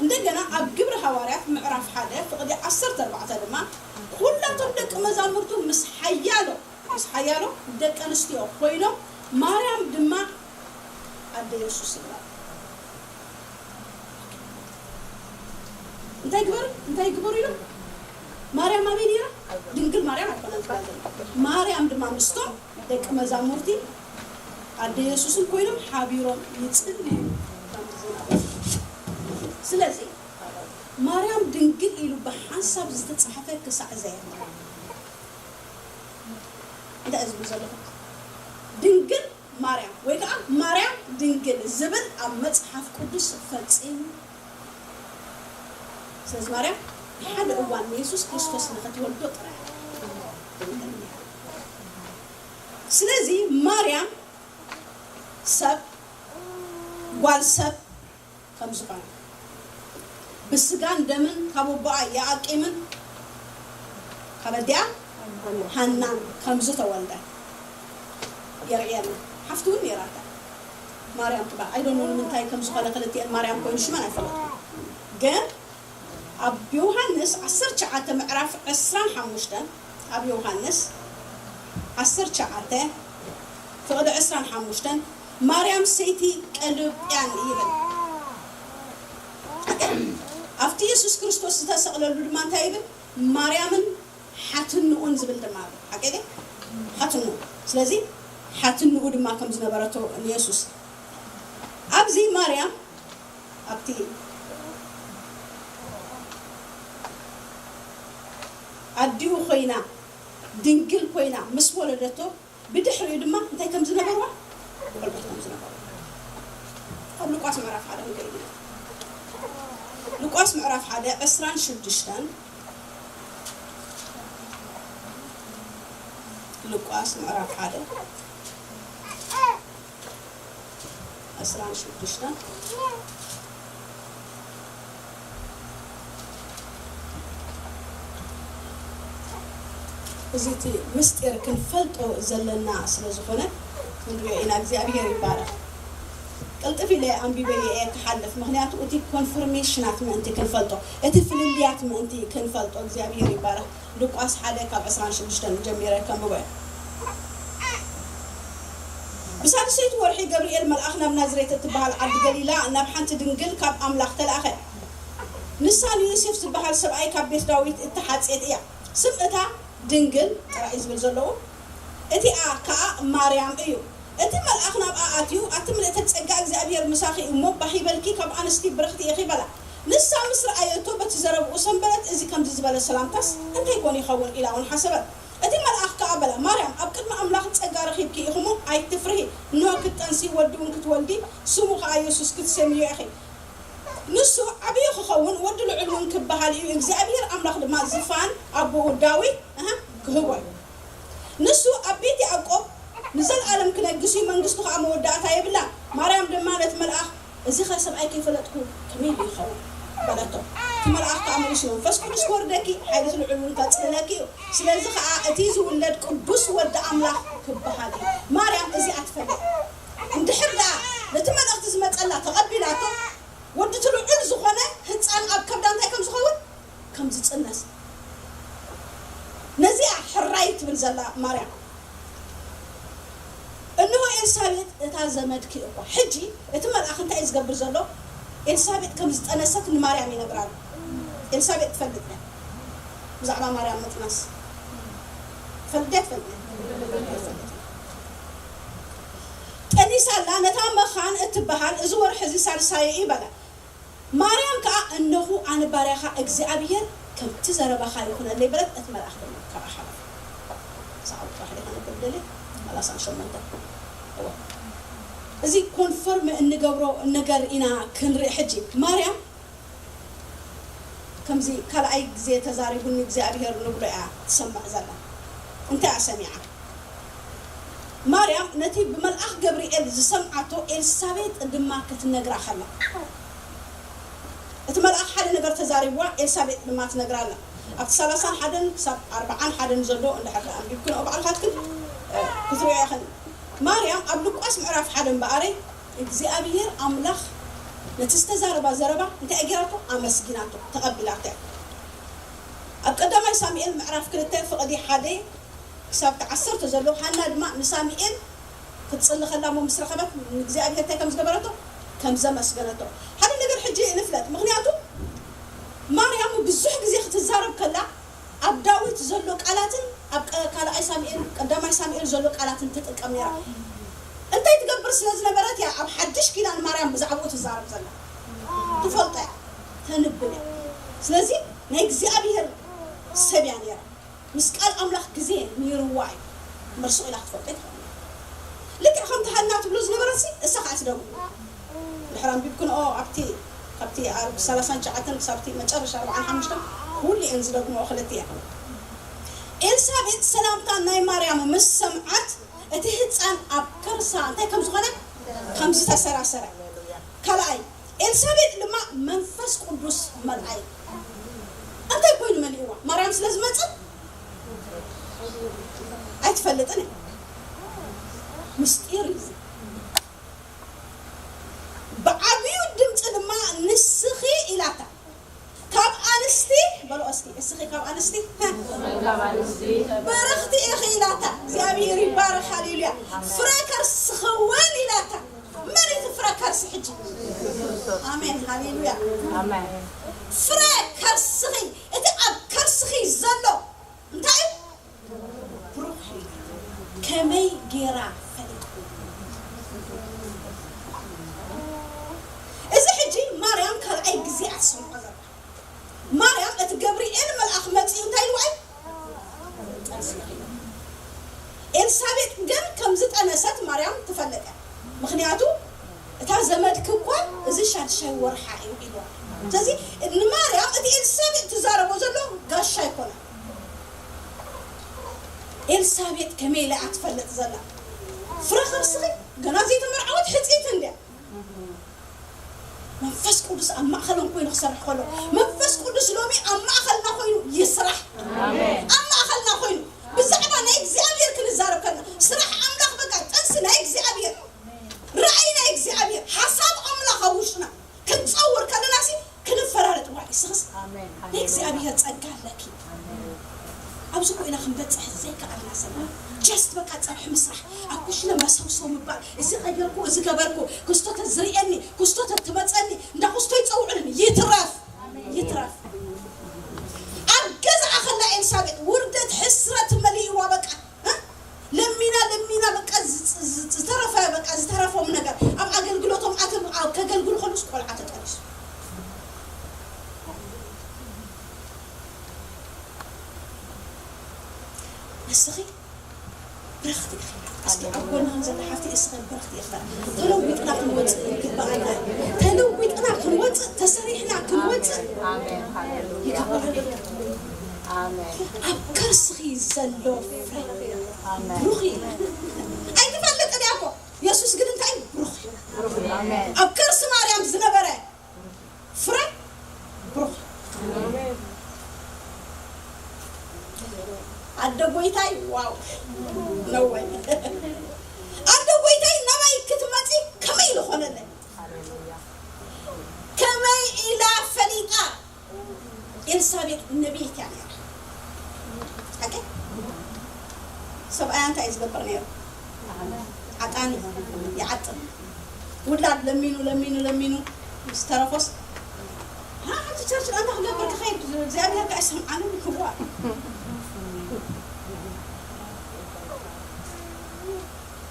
እንደገና ኣብ ግብሪ ሃዋርያት ምዕራፍ ሓደ ፍቕዲ ዓሰርተ ኣርባዕተ ድማ ኩላቶም ደቂ መዛሙርቱ ምስ ሓያሎ ምስ ሓያሎ ደቂ ኣንስትዮ ኮይኖም ማርያም ድማ ኣደ የሱስ ይብላ እንታይ ግበሩ እንታይ ግበሩ ኢሎም ማርያም ኣበይ ነይራ ድንግል ማርያም ኣይኮነን ትባል ማርያም ድማ ምስቶም ደቂ መዛሙርቲ ኣደ የሱስን ኮይኖም ሓቢሮም ይጽልዩ ስለዚ ማርያም ድንግል ኢሉ ብሓንሳብ ዝተጻሕፈ ክሳዕ ዘየማርያም እንታይ ዝብል ዘለኹ ድንግል ማርያም ወይ ከዓ ማርያም ድንግል ዝብል ኣብ መፅሓፍ ቅዱስ ፈፂሙ ስለዚ ማርያም ሓደ እዋን ንየሱስ ክርስቶስ ንኸትወልዶ ጥራይ ስለዚ ማርያም ሰብ ጓል ሰብ ከም ዝኾነ ብስጋን ደምን ካብ ኣቦኣ የኣቂምን ካብ ኣዲኣ ሃናን ከም ዝተወልደ የርእየና። ሓፍቲ እውን ነይራታ ማርያም ትበሃል። ኣይ ዶንት ኖ ንምንታይ ከም ዝኾነ ክልቲኤን ማርያም ኮይኑ ሽመን ኣይፈለጥኩ። ግን ኣብ ዮሃንስ ዓሰርተ ትሽዓተ ምዕራፍ ዕስራን ሓሙሽተን፣ ኣብ ዮሃንስ ዓሰርተ ትሽዓተ ፍቕዲ ዕስራን ሓሙሽተን ማርያም ሰይቲ ቀልዮጳን ይብል። ኣብቲ የሱስ ክርስቶስ ዝተሰቕለሉ ድማ እንታይ ይብል? ማርያምን ሓትንኡን ዝብል ድማ ኣሎ። ሓቂ ድየ? ሓትንኡ። ስለዚ ሓትንኡ ድማ ከም ዝነበረቶ ንየሱስ ኣብዚ ማርያም ኣብቲ ኣዲኡ ኮይና ድንግል ኮይና ምስ ወለደቶ ብድሕሪኡ ድማ እንታይ ከም ዝነበርዋ ቆልዑት ከም ዝነበሩ ኣብ ሉቃስ ምዕራፍ ሓደ ንርኢ። ሉቃስ ምዕራፍ ሓደ ዕስራን ሽዱሽተን። ሉቃስ ምዕራፍ ሓደ ዕስራን ሽዱሽተን። እዚ እቲ ምስጢር ክንፈልጦ ዘለና ስለ ዝኾነ ክንሪኦ ኢና። እግዚኣብሔር ይባረኽ። ቅልጥፍ ኢለ ኣንቢበ እየ ክሓልፍ፣ ምኽንያቱ እቲ ኮንፈርሜሽናት ምእንቲ ክንፈልጦ፣ እቲ ፍልልያት ምእንቲ ክንፈልጦ። እግዚኣብሔር ይባረኽ። ሉቃስ ሓደ ካብ ዕስራን ሽዱሽተን ጀሚረ ከንብቦ እየ። ብሳልሰይቲ ወርሒ ገብርኤል መልኣኽ ናብ ናዝሬት እትበሃል ዓዲ ገሊላ ናብ ሓንቲ ድንግል ካብ ኣምላኽ ተላእኸ። ንሳ ንዮሴፍ ዝበሃል ሰብኣይ ካብ ቤት ዳዊት እተሓጽየት እያ። ስም እታ ድንግል ጥራይ እዩ ዝብል ዘለዎ፣ እቲኣ ከኣ ማርያም እዩ። እቲ መልኣኽ ናብኣ ኣትዩ፣ ኣቲ ምልእተ ጸጋ እግዚኣብሔር ምሳኺ እሞ ባህ ይበልኪ፣ ካብ ኣንስቲ ብርኽቲ ኢኺ በላ። ንሳ ምስ ረኣየቶ በቲ ዘረብኡ ሰንበለት፣ እዚ ከምዚ ዝበለ ሰላምታስ እንታይ ኮን ይኸውን ኢላ እውን ሓሰበት። እቲ መልኣኽ ከኣ በላ፣ ማርያም ኣብ ቅድሚ ኣምላኽ ጸጋ ረኺብኪ ኢኹሞ ኣይትፍርሂ፣ እንሆ ክትጠንሲ ወዲ እውን ክትወልዲ፣ ስሙ ከኣ የሱስ ክትሰምዮ ኢኺ። ንሱ ዓብዪ ክኸውን ወዲ ልዑል እውን ክበሃል እዩ። እግዚኣብሔር ኣምላኽ ድማ ዝፋን ኣቦኡ ዳዊት ኣሃ ክህቦ እዩ። ንሱ ኣብ ቤት ያዕቆብ ንዘለኣለም ክነግስ እዩ፣ መንግስቱ ኸዓ መወዳእታ የብላን። ማርያም ድማ ነቲ መልኣኽ፣ እዚ ኸ ሰብኣይ ከይፈለጥኩ ከመይ ኢሉ ይኸውን? በለቶ። እቲ መልኣኽ ከኣ መሊሱ፣ መንፈስ ቅዱስ ክወርደኪ፣ ሓይሊ እቲ ልዑል እውን ከጽልለኪ እዩ። ስለዚ ኸዓ እቲ ዝውለድ ቅዱስ ወዲ ኣምላኽ ክበሃል እዩ። ማርያም እዚኣ ትፈልጥ። እንድሕር ደኣ ነቲ መልእኽቲ ዝመጸላ ተቐቢላቶ፣ ወዲ እቲ ልዑል ዝኾነ ህጻን ኣብ ከብዳ እንታይ ከም ዝኸውን ከም ዝጽነስ ነዚኣ ሕራይ ትብል ዘላ ማርያም። እንሆ ኤልሳቤጥ እታ ዘመድኪ እኳ። ሕጂ እቲ መልኣኽ እንታይ እዩ ዝገብር ዘሎ? ኤልሳቤጥ ከም ዝጠነሰት ንማርያም ይነግራ ኣሎ። ኤልሳቤጥ ትፈልጥ እያ ብዛዕባ ማርያም ምጥናስ። ትፈልጥ እያ ትፈልጥ እያ? ጠኒሳ ኣላ። ነታ መኻን እትበሃል እዚ ወርሒ እዚ ሳልሳይ እዩ በላ። ማርያም ከኣ እነኹ ኣነ ባርያኻ እግዚኣብሔር ከምቲ ዘረባኻ ይኹነለይ በለት። እቲ መልኣኽ ድማ ካብኣ ሓለፈ። ሰዓት ጥራሕ ዲኻ ነበር ደልየ ሰላሳን ሸሞንተን። እወ። እዚ ኮንፈርም እንገብሮ ነገር ኢና ክንርኢ። ሕጂ ማርያም ከምዚ ካልኣይ ግዜ ተዛሪቡኒ እግዚኣብሔር ንብሎ እያ ትሰምዕ ዘላ። እንታይ እያ ሰሚዓ? ማርያም ነቲ ብመልኣኽ ገብርኤል ዝሰምዓቶ ኤልሳቤጥ ድማ ክትነግራ ከላ፣ እቲ መልኣኽ ሓደ ነገር ተዛሪብዋ፣ ኤልሳቤጥ ድማ ትነግራ ኣላ። ኣብቲ ሰላሳን ሓደን ክሳብ ኣርብዓን ሓደን ዘሎ እንድሕር ደኣ ኣንቢብክንኦ ባዕልኻትክን፣ እ፣ ክትርእዮ ኢኽን። ማርያም ኣብ ሉቃስ ምዕራፍ ሓደ እምበኣረይ እግዚኣብሔር ኣምላኽ ነቲ ዝተዛረባ ዘረባ እንታይ እያ ጌራቶ? ኣመስጊናቶ፣ ተቐቢላቶ እያ። ኣብ ቀዳማይ ሳሙኤል ምዕራፍ ክልተ ፍቕዲ ሓደ ክሳብ እቲ ዓሰርተ ዘሎ፣ ሃና ድማ ንሳሙኤል ክትጽሊ ከላ እሞ ምስ ረኸበት ንእግዚኣብሔር እንታይ ከም ዝገበረቶ? ከም ዘመስገነቶ። ሓደ ነገር ሕጂ ንፍለጥ። ምኽንያቱ ማርያም ብዙሕ ግዜ ክትዛረብ ከላ ኣብ ዳዊት ዘሎ ቃላትን ኣብ ቀ-፣ ካልኣይ ሳሙኤል፣ ቀዳማይ ሳሙኤል ዘሎ ቃላትን ትጥቀም ነይራ። እንታይ ትገብር ስለ ዝነበረት እያ ኣብ ሓድሽ ኪዳን ማርያም ብዛዕባኡ ትዛረብ ዘላ? ትፈልጦ እያ፣ ተንብብ እያ። ስለዚ ናይ እግዚኣብሔር ሰብ እያ ነይራ። ምስ ቃል ኣምላኽ ግዜ ነይርዋ እዩ። እምበር ስቕ ኢላ ክትፈልጦ ኣይትኽእልን። ልክዕ ከምቲ ሃና ትብሎ ዝነበረትሲ እሳ ኸዓ ትደግሞ። ድሕሪ ኣንቢብክንኦ ኣብቲ፣ ካብቲ ኣብ ሰላሳን ትሽዓተን ክሳብቲ መጨረሻ ኣርብዓን ሓሙሽተን ኩሉ እየን ዝደግምኦ ክልተ እየን። ኤልሳቤጥ ሰላምታ ናይ ማርያም ምስ ሰምዓት እቲ ህፃን ኣብ ከርሳ እንታይ ከም ዝኾነ ከም ዝተሰራሰረ። ካልኣይ፣ ኤልሳቤጥ ድማ መንፈስ ቅዱስ መልኣይ። እንታይ ኮይኑ መሊእዋ? ማርያም ስለ ዝመጸት ኣይትፈልጥን እያ። ምስጢር እዩ እዚ። ብዓብዩ ድምፂ ድማ ንስኺ ኢላታ። ካብ ኣንስቲ በሎ እስኪ፣ እስኺ ካብ ኣንስቲ ብርኽቲ ኢኺ ኢላታ። እግዚኣብሔር ይባረክ። ሃሌሉያ። ፍረ ከርስኺ እውን ኢላታ። መን እዩ እቲ ፍረ ከርሲ ሕጂ? ኣሜን። ሃሌሉያ። ኣሜን። ፍረ ከርስኺ፣ እቲ ኣብ ከርስኺ ዘሎ እንታይ እዩ? ብሩኽ እዩ። ከመይ ጌራ ፈሊጣ? እዚ ሕጂ ማርያም ካልኣይ ግዜ እያ ትሰምዖ ዘላ። ማርያም እቲ ገብርኤል መልኣኽ መጺኡ እንታይ ኢልዋ እዩ? ኤልሳቤጥ ግን ከም ዝጠነሰት ማርያም ትፈልጥ እያ። ምኽንያቱ እታ ዘመድኪ እኮ እዚ ሻድሻይ ወርሓ እዩ ኢልዋ። ስለዚ ንማርያም እቲ ኤልሳቤጥ ትዛረቦ ዘሎ ጋሻ ኣይኮነን። ኤልሳቤጥ ከመይ ኢላ እያ ትፈልጥ ዘላ? ፍረ ከርስኺ ገና ዘይተመርዓወት ሕጽይቲ እንድያ። መንፈስ ቅዱስ ኣብ ማእኸሎም ኮይኑ ክሰርሕ ከሎ፣ መንፈስ ቅዱስ ሎሚ ኣብ ማእኸልና ኮይኑ ይስራሕ። ኣሜን። ኣብ ማእኸልና ኮይኑ ብዛዕባ ናይ እግዚኣብሔር ክንዛረብ ከለና፣ ስራሕ ኣምላኽ በቃ ጥንሲ ናይ እግዚኣብሔር፣ ራእይ ናይ እግዚኣብሔር፣ ሓሳብ ኣምላኽ ኣብ ውሽጥና ክንጸውር ከለና ሲ ክንፈራረጥ ዋዒ ስኽስ ኣሜን። ናይ እግዚኣብሔር ጸጋ ኣለኪ። ኣሜን። ኣብዚ ኮይና ክንበጽሕ ዘይከኣልና ሰባት፣ ጀስት በቃ ጸብሒ ምስራሕ፣ ኣብ ኩሽነ መሰውሰው ምባል፣ እዚ ቀየርኩ፣ እዚ ገበርኩ፣ ክስቶ ተዝርእየኒ፣ ክስቶ ተትመጸኒ፣ እንዳ ክስቶ ይጸውዑኒ፣ ይትረፍ፣ ይትረፍ። ኣብ ገዛኣ ከላ ኤልሳቤጥ ውርደት፣ ሕስረት መሊእዋ በቃ። እ? ለሚና፣ ለሚና በቃ ዝ-፣ ዝ-፣ ዝተረፈ በቃ ዝተረፎም ነገር ኣብ ኣገልግሎቶም ኣቶም ኣብ ከገልግሉ ከሉስ ቆልዓ ተጠኒሱ። ንስኺ ብርኽቲ ኢኺ። እስኪ ኣብ ጎንኽን ዘላ ሓፍቲ እስኺ ብርኽቲ ኢኺ። ተለዊጥና ክንወፅእ ይግበኣና። ተለዊጥና ክንወፅእ፣ ተሰሪሕና ክንወፅእ ኣሜን። ሃሌሉያ። ይግበኣና። ኣሜን። ኣብ ከርስኺ ዘሎ ፍረ ኣሜን። ብሩኽ እዩ። ኣይትፈልጥን እያ እኮ። የሱስ ግን እንታይ እዩ? ብሩኽ እዩ። ኣሜን። ኣብ ከርሲ ማርያም ዝነበረ ፍረ ብሩኽ። ኣደ ጎይታይ ዋው ነወይ። ኣደ ጎይታይ ናባይ ክትመጺ ከመይ ዝኾነለ? ከመይ ኢላ ፈሊጣ? ኤልሳቤጥ ነቢይት እያ ነይራ። ሓቂ? ሰብኣያ እንታይ እዩ ዝገብር ነይሩ? ዓጣኒ ይዓጥን። ውላድ ለሚኑ፣ ለሚኑ፣ ለሚኑ ምስ ተረፎስ፣ "ሃ፣ ሓንቲ ቸርች ኣንታ ክገብር ክኸይድ፣ እግዚኣብሔር ከኣ ኣይሰምዓንን" ክብዋ።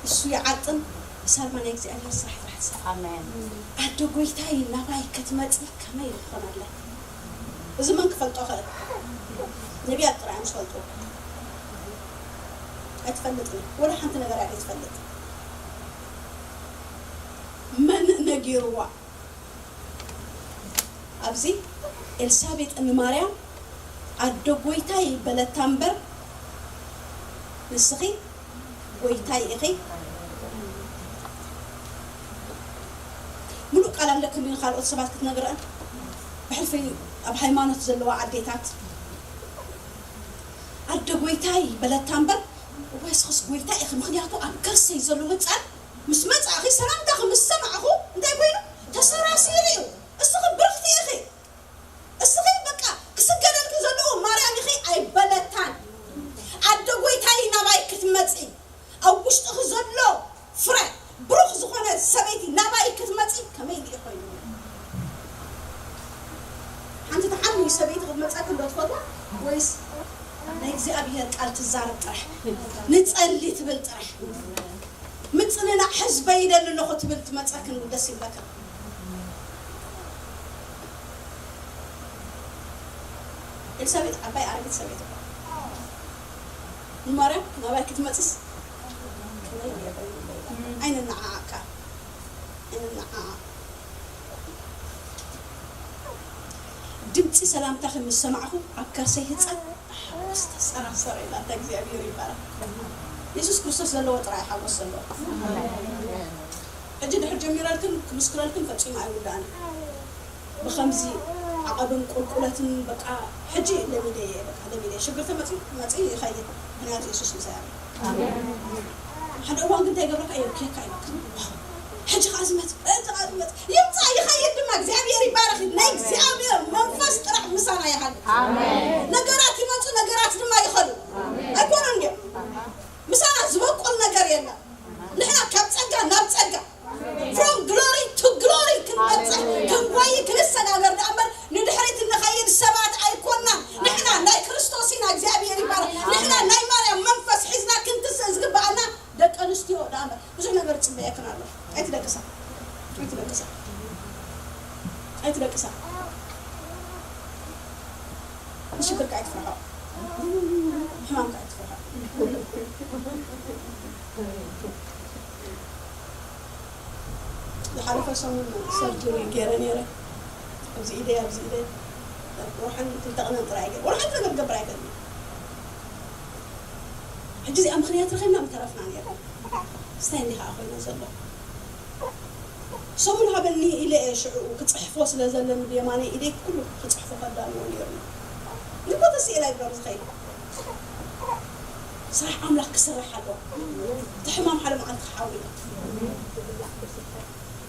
እሱ ይዓጥን፣ ሳልማ ናይ እግዚኣብሔር ስራሕ ጥራሕ ትሰርሕ። ኣሜን። ኣደ ጎይታይ ናባይ ክትመጺ ከመይ ይኾነለይ? እዚ መን ክፈልጦ ኽእል? ነቢያት ጥራይ እዮም ዝፈልጡ። ኣይትፈልጥን። ወላ ሓንቲ ነገር እያ ዘይትፈልጥ። መን ነጊርዋ? ኣብዚ ኤልሳቤጥ ንማርያም ኣደ ጎይታይ በለታ እምበር፣ ንስኺ ጎይታይ ኢኺ። ምሉእ ቃል ኣለክን ካልኦት ሰባት ክትነግረን ብሕልፊ ኣብ ሃይማኖት ዘለዋ ኣዴታት ኣደ ጎይታይ በለታ እምበር፣ እዋይ እስኽስ ጎይታይ ኢኺ፣ ምኽንያቱ ኣብ ከርሰይ ዘሎ ህፃን ምስ መፃእኺ ሰላምታኺ ምስ ሰማዕኹ እንታይ ኮይኑ ተሰራሲሩ እዩ። እስኺ ብርኽቲ ኢኺ። እስኺ በቃ ክስገደልኪ ዘለዎ ማርያም ኢኺ ኣይበለታን። ኣደ ጎይታይ ናባይ ክትመጺ ኣብ ውሽጥኺ ዘሎ ፍረ ብሩኽ ዝኾነ ሰበይቲ ናባይ ክትመጺ ከመይ ኢሉ ኮይኑ? ሓንቲ ተሓምዩ ሰበይቲ ክትመጻ ክንዶ ትፈትዋ ወይስ ናይ እግዚኣብሔር ቃል ትዛረብ ጥራሕ ንጸሊ ትብል ጥራሕ? ምጽንናዕ ህዝበይ ይደሊ ኣለኹ ትብል ትመጸክን ደስ ይብለካ። ኤልሳቤጥ ዓባይ ኣረጊት ሰበይቲ እኳ ንማርያም ናባይ ክትመጽስ ኣይንነዓዓካ፣ ኣይንነዓዓ። ድምጺ ሰላምታኺ ምስ ሰማዕኹ ኣብ ከርሰይ ህጻን ሓጎስ ተሰራሰረ ኢላ። እንተ እግዚኣብሔር ይባረክ። የሱስ ክርስቶስ ዘለዎ ጥራይ ሓጎስ ዘለዎ። ሕጂ ድሕር ጀሚረልክን ክምስክረልክን ፈጺሙ ኣይውዳእን። ብኸምዚ ዓቐብን ቁልቁለትን በቃ ሕጂ ለሚደ እየ፣ በቃ ለሚደ እየ። ሽግር ተመጺኡ መጺኡ ይኸይድ። ምክንያቱ የሱስ ምሳይ ኣሎ። ሓደ እዋን ግን እንታይ ይገብረካ እዩ? ኬካ እዩ። ሕጂ ከኣ ዝመጽእ፣ ሕጂ ከኣ ዝመጽእ። ይምጻእ፣ ይኸይድ ድማ፣ እግዚኣብሔር ይባረኽ። ናይ እግዚኣብሔር መንፈስ ጥራሕ ምሳና ይሃሉ። ኣሜን። ነገራት ይመጹ፣ ነገራት ድማ ይኸዱ። ኣሜን። ኣይኮነን ድዮም? ምሳና ዝበቁል ነገር የለን። ንሕና ካብ ጸጋ ናብ ጸጋ፣ from glory to glory ክንበጽሕ፣ ክንጎይ፣ ክንሰጋገር ደኣ እምበር ንድሕሪት እንኸይድ ሰባት ኣይኮናን። ንሕና ናይ ክርስቶስ ኢና፣ እግዚኣብሔር ይባረኽ። ንሕና ናይ ማርያም መንፈስ ሒዝና ክንትስእ ዝግብኣና ደቂ ኣንስትዮ ደኣ እምበር። ብዙሕ ነገር ይጽበየክን ኣሎ። ኣይትደቅሳ። ኣይትደቅሳ። ኣይትደቅሳ። ንሽግርካ ኣይትፍርሖ። ሕማምካ ኣይትፍርሖ። ዝሓለፈ ሰሙን ሰርጀሪ ገይረ ነይረ። ኣብዚ ኢደይ፣ ኣብዚ ኢደይ። ወርሓን ክልተ ቀንን ጥራይ ገይረ። ወርሓን ነገር ክገብር ኣይክእልን። ሕጂ እዚኣ ምኽንያት ረኺብና ምተረፍና ነይርና። ስታይ እንዲኻ ኮይነ ዘሎ። ሰሙን ሃበኒ ኢለ እየ ሽዑ ክጽሕፎ ስለ ዘለኒ ብየማነይ ኢደይ ኩሉ ክጽሕፎ ከዳልዎ ነይሩ። ንኮ ተስኢላ ይግበር ዝኸይድ። ስራሕ ኣምላኽ ክስራሕ ኣለዎ። እቲ ሕማም ሓደ መዓልቲ ክሓዊ እዩ።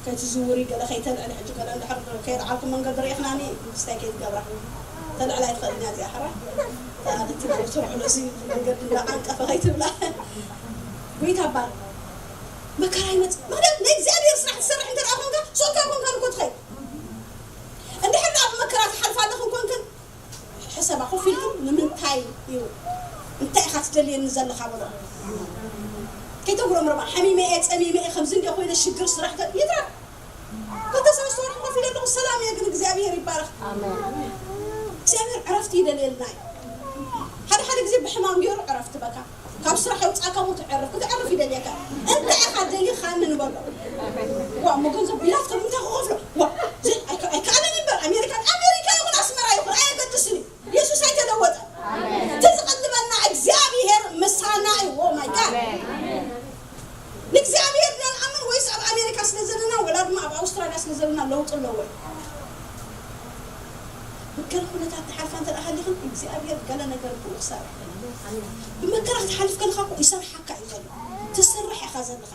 ከይትዝውሪ ገለ ከይተልዕሊ ሕጂ ገለ እንድሕር ከይረዓልኩ መንገዲ ርኢኽናኒ ምስታይ ከይትገብራ። ተልዕላ ኣይትኽእልን እያ እዚኣ ሕራይ። ተኣለቲ ዶክተር ዑሎሲ መንገዲ እንዳዓንቀፈ ከይትብላ። ጎይታ እባ መከራ ይመጽእ። ማለት ናይ እግዚኣብሔር ስራሕ ትሰርሕ እንተ ደኣ ኮንካ፣ ሶካ ኮንካ ንኮ ትኸይድ። እንድሕር ደኣ ብመከራ ትሓልፋ ኣለኽን ኮንክን፣ ሕሰባ ኮፍ ኢልክን፣ ንምንታይ እዩ? እንታይ ኢኻ ትደልየኒ ዘለኻ በሎ። ከይተጉረምርማ፣ ሓሚመ እየ፣ ጸሚመ እየ፣ ከምዚ እንደ ኮይነ ሽግር ስራሕ ተ-፣ ይትረፍ። ክልተ ሰለስተ ወርሒ ኮፍ ኢለ ኣለኹ፣ ሰላም እየ፣ ግን እግዚኣብሔር ይባረኽ። ኣሜን። እግዚኣብሔር ዕረፍቲ ይደልየልና እዩ። ሓደ ሓደ ግዜ ብሕማም ገይሩ ዕረፍቲ በካ። ካብ ስራሕ የውጻእካ እሞ ትዕርፍ፣ ክትዕርፍ ይደልየካ። እንታይ ኢኻ ደሊኻ ንበሎ። ዋ፣ እሞ ገንዘብ ቢላት ከም እንታይ ክኸፍሎ? ዋ፣ ዘ-፣ ኣይከ-፣ ኣይከኣለን እምበር፣ ኣሜሪካ፣ ኣሜሪካ ይኹን ኣስመራ ይኹን ኣየገድስን እዩ። የሱስ ኣይተለወጠን። ኣሜን። እቲ ዝቐልበና እግዚኣብሔር ምሳና እዩ። ኦ ማይ ጋድ። ኣሜን። ንእግዚኣብሔር ኢና ንኣምን ወይስ ኣብ ኣሜሪካ ስለ ዘለና ወላ ድማ ኣብ ኣውስትራልያ ስለ ዘለና ለውጢ ኣለዎ? ብገለ ኩነታት ትሓልፋ እንተ ደኣ ሃሊኽን እግዚኣብሔር ገለ ነገር ብኡ ክሰርሕ። ብመከራ ክትሓልፍ ከለኻ እኮ ይሰርሓካ እዩ ዘሎ። ትስራሕ ኢኻ ዘለኻ።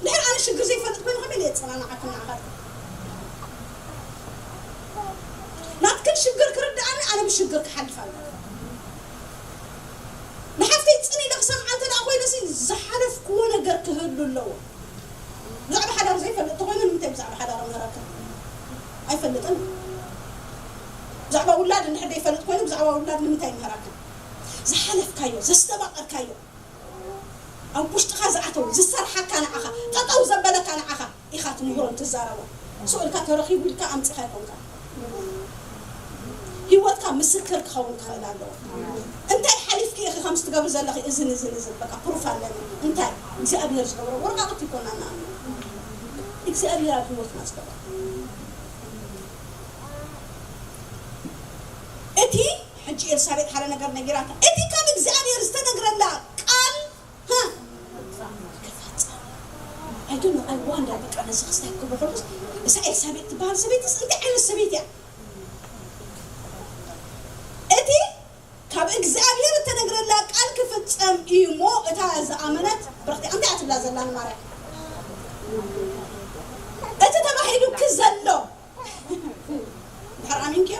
ድሕር ኣነ ሽግር ዘይፈልጥ ኮይኑ ከመይ ኢለ የጸናንዓክን ንዓኻትክን? ናትክን ሽግር ክርድኣኒ ኣነ ብሽግር ክሓልፍ ኣለዎ። ንሓፍተይ ጽን ኢለ ክሰምዓ እንተ ደኣ ኮይነሲ ዝሓለፍክዎ ነገር ክህሉ ኣለዎ። ብዛዕባ ሓዳር ዘይፈልጥ ተኾይኑ ንምንታይ ብዛዕባ ሓዳር እምህረክን? ኣይፈልጥን። ብዛዕባ ውላድ እንድሕር ዘይፈልጥ ኮይኑ ብዛዕባ ውላድ ንምንታይ ይምህረክን? ዝሓለፍካዮ፣ ዘስተባቐርካዮ፣ ኣብ ውሽጥኻ ዝኣተው፣ ዝሰርሓካ ንዓኻ፣ ጠጠው ዘበለካ ንዓኻ ኢኻ ትምህሮን ትዛረቦን። ስቕ ኢልካ ተረኺቡ ኢልካ ኣምጺኻ ኣይኮንካ። ህይወትካ ምስክር ክኸውን ክኽእል ኣለዎ። እንታይ ሓሊፍኪ ኢኺ ከምዚ ትገብሪ ዘለኺ? እዝን እዝን እዝን፣ በቃ ፕሩፍ ኣለኒ። እንታይ እግዚኣብሔር ዝገብሮ ወረቃቕቲ ይኮና ንኣምን። እግዚኣብሔር ኣብ ህይወትና ዝገብሮ። እቲ ሕጂ ኤልሳቤጥ ሓደ ነገር ነጊራታ። እቲ ካብ እግዚኣብሔር ዝተነግረላ ቃል፣ ሃ፣ ክፈጸም። I don't know, I wonder፣ በቃ ነዚ ክስታይ ክብሎ ከሎስ፣ እዛ ኤልሳቤጥ ትበሃል ሰበይትስ እንታይ ዓይነት ሰበይቲ እያ? እቲ ካብ እግዚኣብሔር እተነግረላ ቃል ክፍጸም እዩ እሞ፣ እታ ዝኣመነት ብርኽቲ፣ እንታይ እያ ትብላ ዘላ ንማርያም? እቲ ተባሂሉኪ ዘሎ፣ ድሕር ኣሚንክዮ?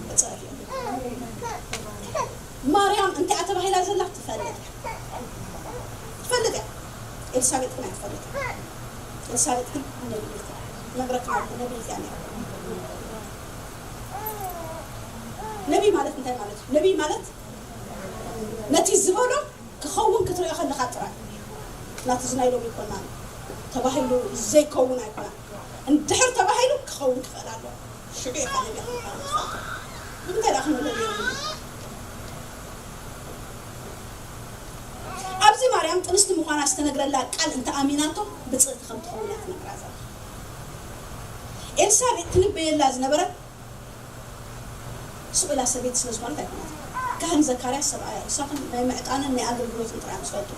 ብጽሑፍ እዩ። ማርያም እንታይ እያ ተባሂላ ዘላ ትፈልጥ እያ። ትፈልጥ እያ። ኤልሳቤጥ ግን ኣይትፈልጥ። ኤልሳቤጥ ግን ነቢይት እያ። ነግረካ ነቢይት እያ ነይራ። ነቢይ ማለት እንታይ ማለት እዩ? ነቢይ ማለት ነቲ ዝበሎ ክኸውን ክትሪኦ ከለኻ ጥራይ። ናትዚ ናይ ሎሚ ኣይኮናን። ተባሂሉ ዘይከውን ኣይኮናን። እንድሕር ተባሂሉ ክኸውን ክኽእል ኣለዎ። ሽዑ ኢኻ ነቢይ ክትበሃል ትኽእል። ንምንታይ ደኣ ክንብሎ ድዮም? ኣብዚ ማርያም ጥንስቲ ምዃና ዝተነግረላ ቃል እንተ ኣሚናቶ ብጽእቲ ከም ትኸውን እያ ትነግራ ዘላ። ኤልሳቤጥ ትንበየላ ዝነበረት ስቕ ኢላ ሰበይቲ ስለ ዝኾነት ኣይኮነትን። ካህን ዘካርያስ ሰብኣያ እዩ። ንሳቶም ናይ ምዕጣንን ናይ ኣገልግሎትን ጥራይ እዮም ዝፈልጡ።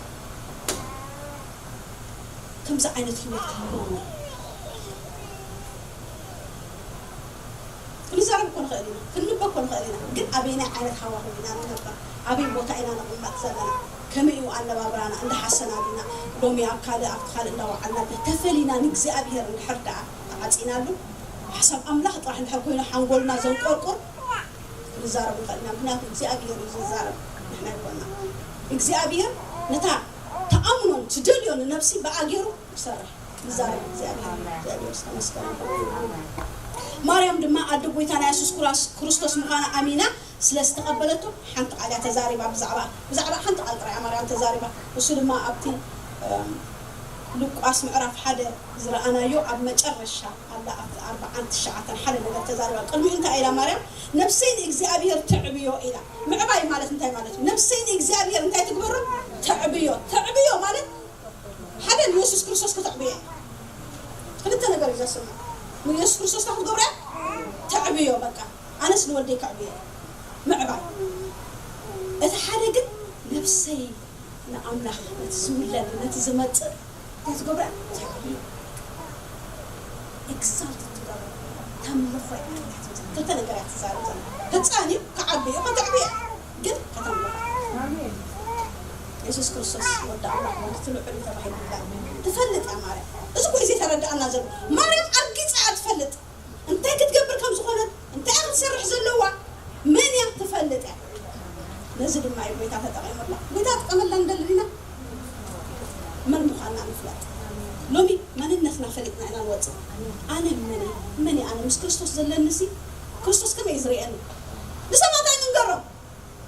ከምዚ ዓይነት ህይወት ክህልዎም ክንዛረብ እኮ ንኽእል ኢና፣ ክንንበብ እኮ ንኽእል ኢና። ግን ኣበየናይ ዓይነት ሃዋህው ኢና ንነብር? ኣበይ ቦታ ኢና ንቕመጥ ዘለና? ከመይ እዩ ኣነባብራና? እንዳሓሰና ዲና ሎሚ ኣብ ካልእ ኣብቲ ካልእ እንዳወዓልና ተፈሊና ንእግዚኣብሔር እንድሕር ደኣ ተዓፂናሉ፣ ሓሳብ ኣምላኽ ጥራሕ እንድሕር ኮይኑ ሓንጎልና ዘንቆርቁር ክንዛረብ ንኽእል ኢና። ምክንያቱ እግዚኣብሔር እዩ ዝዛረብ፣ ንሕና ኣይኮና። እግዚኣብሔር ነታ ተኣምኖን ትደልዮ ንነብሲ ብኣ ገይሩ ይሰርሕ። ይዛረብ እግዚኣብሔር። እግዚኣብሔር ዝተመስገነ ይኹን። ማርያም ድማ ኣደ ጎይታና የሱስ ኩራስ-፣ ክርስቶስ ምዃና ኣሚና ስለ ዝተቐበለቶ ሓንቲ ቃል እያ ተዛሪባ። ብዛዕባ ብዛዕባ ሓንቲ ቃል ጥራይ እያ ማርያም ተዛሪባ። እሱ ድማ ኣብቲ እም፣ ሉቃስ ምዕራፍ ሓደ ዝረኣናዮ ኣብ መጨረሻ ኣላ ኣብቲ ኣርባዓን ትሽዓተን ሓደ ነገር ተዛሪባ። ቅድሚኡ እንታይ ኢላ ማርያም? ነፍሰይ ንእግዚኣብሔር ተዕብዮ ኢላ። ምዕባይ ማለት እንታይ ማለት እዩ? ነፍሰይ ንእግዚኣብሔር እንታይ ትግበሮ? ተዕብዮ። ተዕብዮ ማለት ሓደ ንየሱስ ክርስቶስ ከተዕብዮ እያ። ክልተ ነገር እዩ ዘስምዕ። ንየሱስ ክርስቶስ እንታይ ክትገብሮ እያ? ተዕብዮ። በቃ ኣነስ ንወደይ ከዕብዮ እየ። ምዕባይ። እቲ ሓደ ግን ነፍሰይ ንኣምላኽ ነቲ ዝውለድ ነቲ ዝመጽእ እንታይ ትገብራ? ተዕብዮ። ኤግዛልት ትገብራ። ተምልኾ እያ። ክልተ ነገር እያ ትዛረብ ዘላ። ህፃን እዩ፣ ክዓቢ እዩ፣ ከተዕብዮ እያ። ግን ከተምልኾ። የሱስ ክርስቶስ ወዲ ኣምላኽ ወዲ እቲ ልዑል እዩ ተባሂሉ ይላል። ትፈልጥ እያ ማርያም። እዚ እኮ እዩ ዘይተረድኣና ዘሎ። ማርያም ኣርጊፃ እያ ትፈልጥ። እንታይ ክትገብር ከም ዝኾነት፣ እንታይ እያ ክትሰርሕ ዘለዋ፣ መን እያ ትፈልጥ እያ። ነዚ ድማ እዩ ጎይታ ተጠቒሙላ። ጎይታ ጥቀመላ እንደሊ ዲና? መን ምዃንና ንፍለጥ። ሎሚ መንነትና ፈሊጥና ኢና ንወፅእ። ኣነ መን እየ? መን እየ ኣነ? ምስ ክርስቶስ ዘለኒ ሲ ክርስቶስ ከመይ እዩ ዝርእየኒ? ንሰማዕታት ንንገሮም።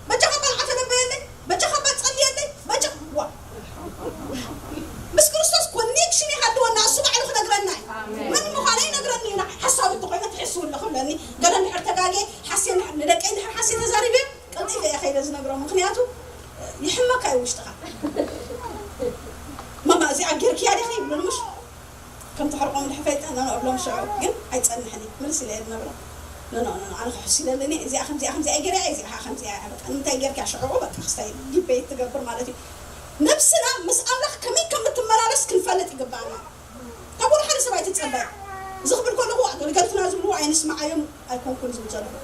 በጃኻ ቆልዓ ተነበየለይ፣ በጃኻ ባ ጸልየለይ፣ በጃ-፣ ዋ። ምስ ክርስቶስ ኮኔክሽን ይሃልወና፣ እሱ ባዕሉ ክነግረና እዩ። ኣሜን። መን ምዃነይ ይነግረኒ እዩ። ንዓይ ሓሳዊ እንተኾይነ ትሕስው ኣለኹ ብለኒ። ገለ እንድሕር ተጋግየ፣ ሓስየ እንድሕር፣ ንደቀይ እንድሕር ሓስየ ተዛሪበ፣ ቀልጢፈ እየ ከይደ ዝነግሮም። ምኽንያቱ ይሕመካ እዩ ውሽጥኻ። ማማ እዚኣ ጌርክያ ዲኺ ይብሉኒ ምሽ? ከም ተሕርቆም እንድሕር ፈሊጠ፣ ኖ፣ ኖ እብሎም ሽዑ። ግን ኣይጸንሕን እዩ። ምልስ ኢለ እየ ዝነብሮ። ኖ፣ ኖ፣ ኖ፣ ኖ፣ ኣነ ክሕሱ ኢለ ኣለኒ። እዚኣ ከምዚኣ፣ ከምዚኣ ገይረ እየ፣ እዚኣ ከምዚኣ እያ። በቃ ንምንታይ ጌርክያ ሽዑ? በቃ ክስታይ ዲቤት ትገብር ማለት እዩ። ነብስና ምስ ኣምላኽ ከመይ ከም እትመላለስ ክንፈልጥ ይግባኣና። ካብ ወላ ሓደ ሰብ ኣይትጸበ። እዚ ክብል ከለኹ ኣገልገልትና ዝብልዎ ኣይንስምዓዮም ኣይኮንኩን ዝብል ዘለኹ።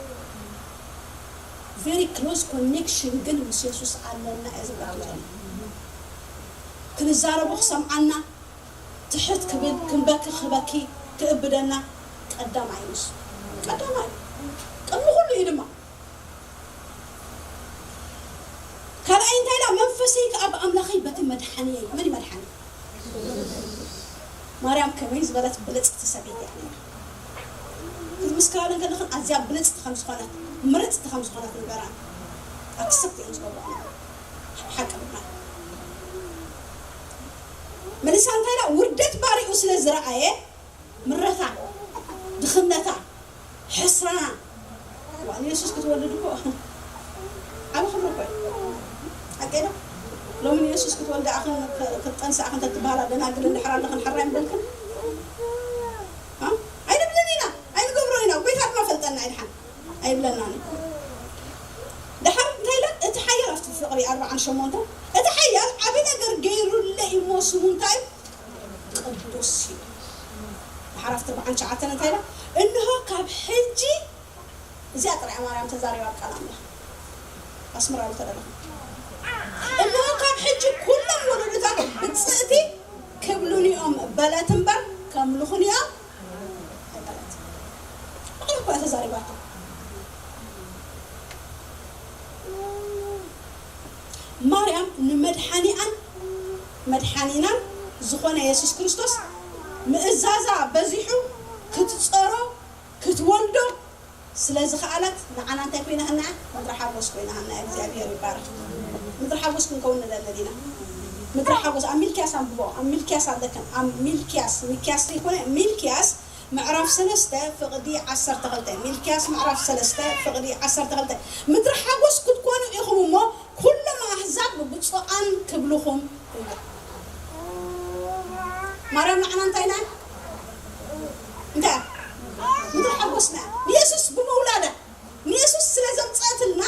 ቨሪ ክሎዝ ኮኔክሽን ግን ምስ የሱስ ኣለና እየ ዝብለኩም ዘለኹ። ክንዛረቦ ክሰምዓና፣ ትሕት ክብል፣ ክንበኪ ክበኪ ክእብደና ቀዳማይ ንሱ። ቀዳማይ። ቅድሚ ኩሉ እዩ ድማ። ካልኣይ እንታይ ኢላ? መንፈሰይ ከኣ ብኣምላኸይ በቲ መድሓንየይ። መን እዩ መድሓኒ? ማርያም ከመይ ዝበለት ብልጽቲ ሰበይቲ እያ ነይራ። ክትምስክራለን ከለኽን ኣዝያ ብልጽቲ ከም ዝኾነት፣ ምርጽቲ ከም ዝኾነት ንገራን። ኣክሰፕት እዮም ዝገብሩ። ሓቂ ድማ። መሊሳ እንታይ ኢላ? ውርደት ባሪኡ ስለ ዝረኣየ፣ ምረታ፣ ድኽነታ፣ ሕስራና። ዋ፣ ንየሱስ ክትወልድ እኮ ዓቢ ክብሪ እኮ እዩ። ሓቂ ዶ? ሎሚ ንየሱስ ክትወልድ ኣኽን፣ ክ-፣ ክትጠንሲ ኣኽን ተትበሃላ ደናግል እንድሕር ኣለኽን ሕራይ ምበልክን? አ? ኣይንብልን ኢና፣ ኣይንገብሮ ኢና። ጎይታ ድማ ፈልጠና ይድሓን። ኣይብለናን እዩ። ደሓር እንታይ ኢላ? እቲ ሓያል ኣብቲ ፍቕሪ ኣርባዓን ሸሞንተን፣ እቲ ሓያል ዓቢ ነገር ገይሩለይ እሞ ስሙ እንታይ እዩ? ቅዱስ እዩ። ደሓር ኣብቲ ኣርባዓን ትሽዓተን እንታይ ኢላ? እንሆ ካብ ሕጂ፣ እዚኣ ጥራይ እያ ማርያም ተዛሪባ ኣብ ቃል ኣምላኽ። ኣስምራሉ ተደለኹ። እንሆ ካብ ሕጂ ኩሎም ወለዶታት ብፅእቲ ክብሉኒ እዮም በለት እምበር ከምልኹኒ እዮም ኣይበለት። ባዕላ እኮ እያ ተዛሪባቶ። ማርያም ንመድሓኒኣን መድሓኒናን ዝኾነ የሱስ ክርስቶስ ምእዛዛ በዚሑ ክትጸሮ ክትወልዶ ስለ ዝኸኣለት ንዓና እንታይ ኮይና ሃና? ምድሪ ሓጎስ ኮይና ሃና። እግዚኣብሔር ይባረክ። ምድሪ ሓጎስ ክንከውን ንደሊ ዲና? ምድሪ ሓጎስ ኣብ ሚልክያስ ኣንብቦ። ኣብ ሚልክያስ ኣለክን። ኣብ ሚልክያስ፣ ሚልክያስ ዘይኮነ፣ ሚልክያስ ምዕራፍ ሰለስተ ፍቕዲ ዓሰርተ ክልተ። ሚልክያስ ምዕራፍ ሰለስተ ፍቕዲ ዓሰርተ ክልተ። ምድሪ ሓጎስ ክትኮኑ ኢኹም እሞ ኩሎም ኣህዛብ ብፁዓን ክብልኹም እዮም። ማርያም ንዓና እንታይ ኢና? እንታይ? ምድሪ ሓጎስና። ንየሱስ ብምውላዳ፣ ንየሱስ ስለ ዘምፀአትልና፣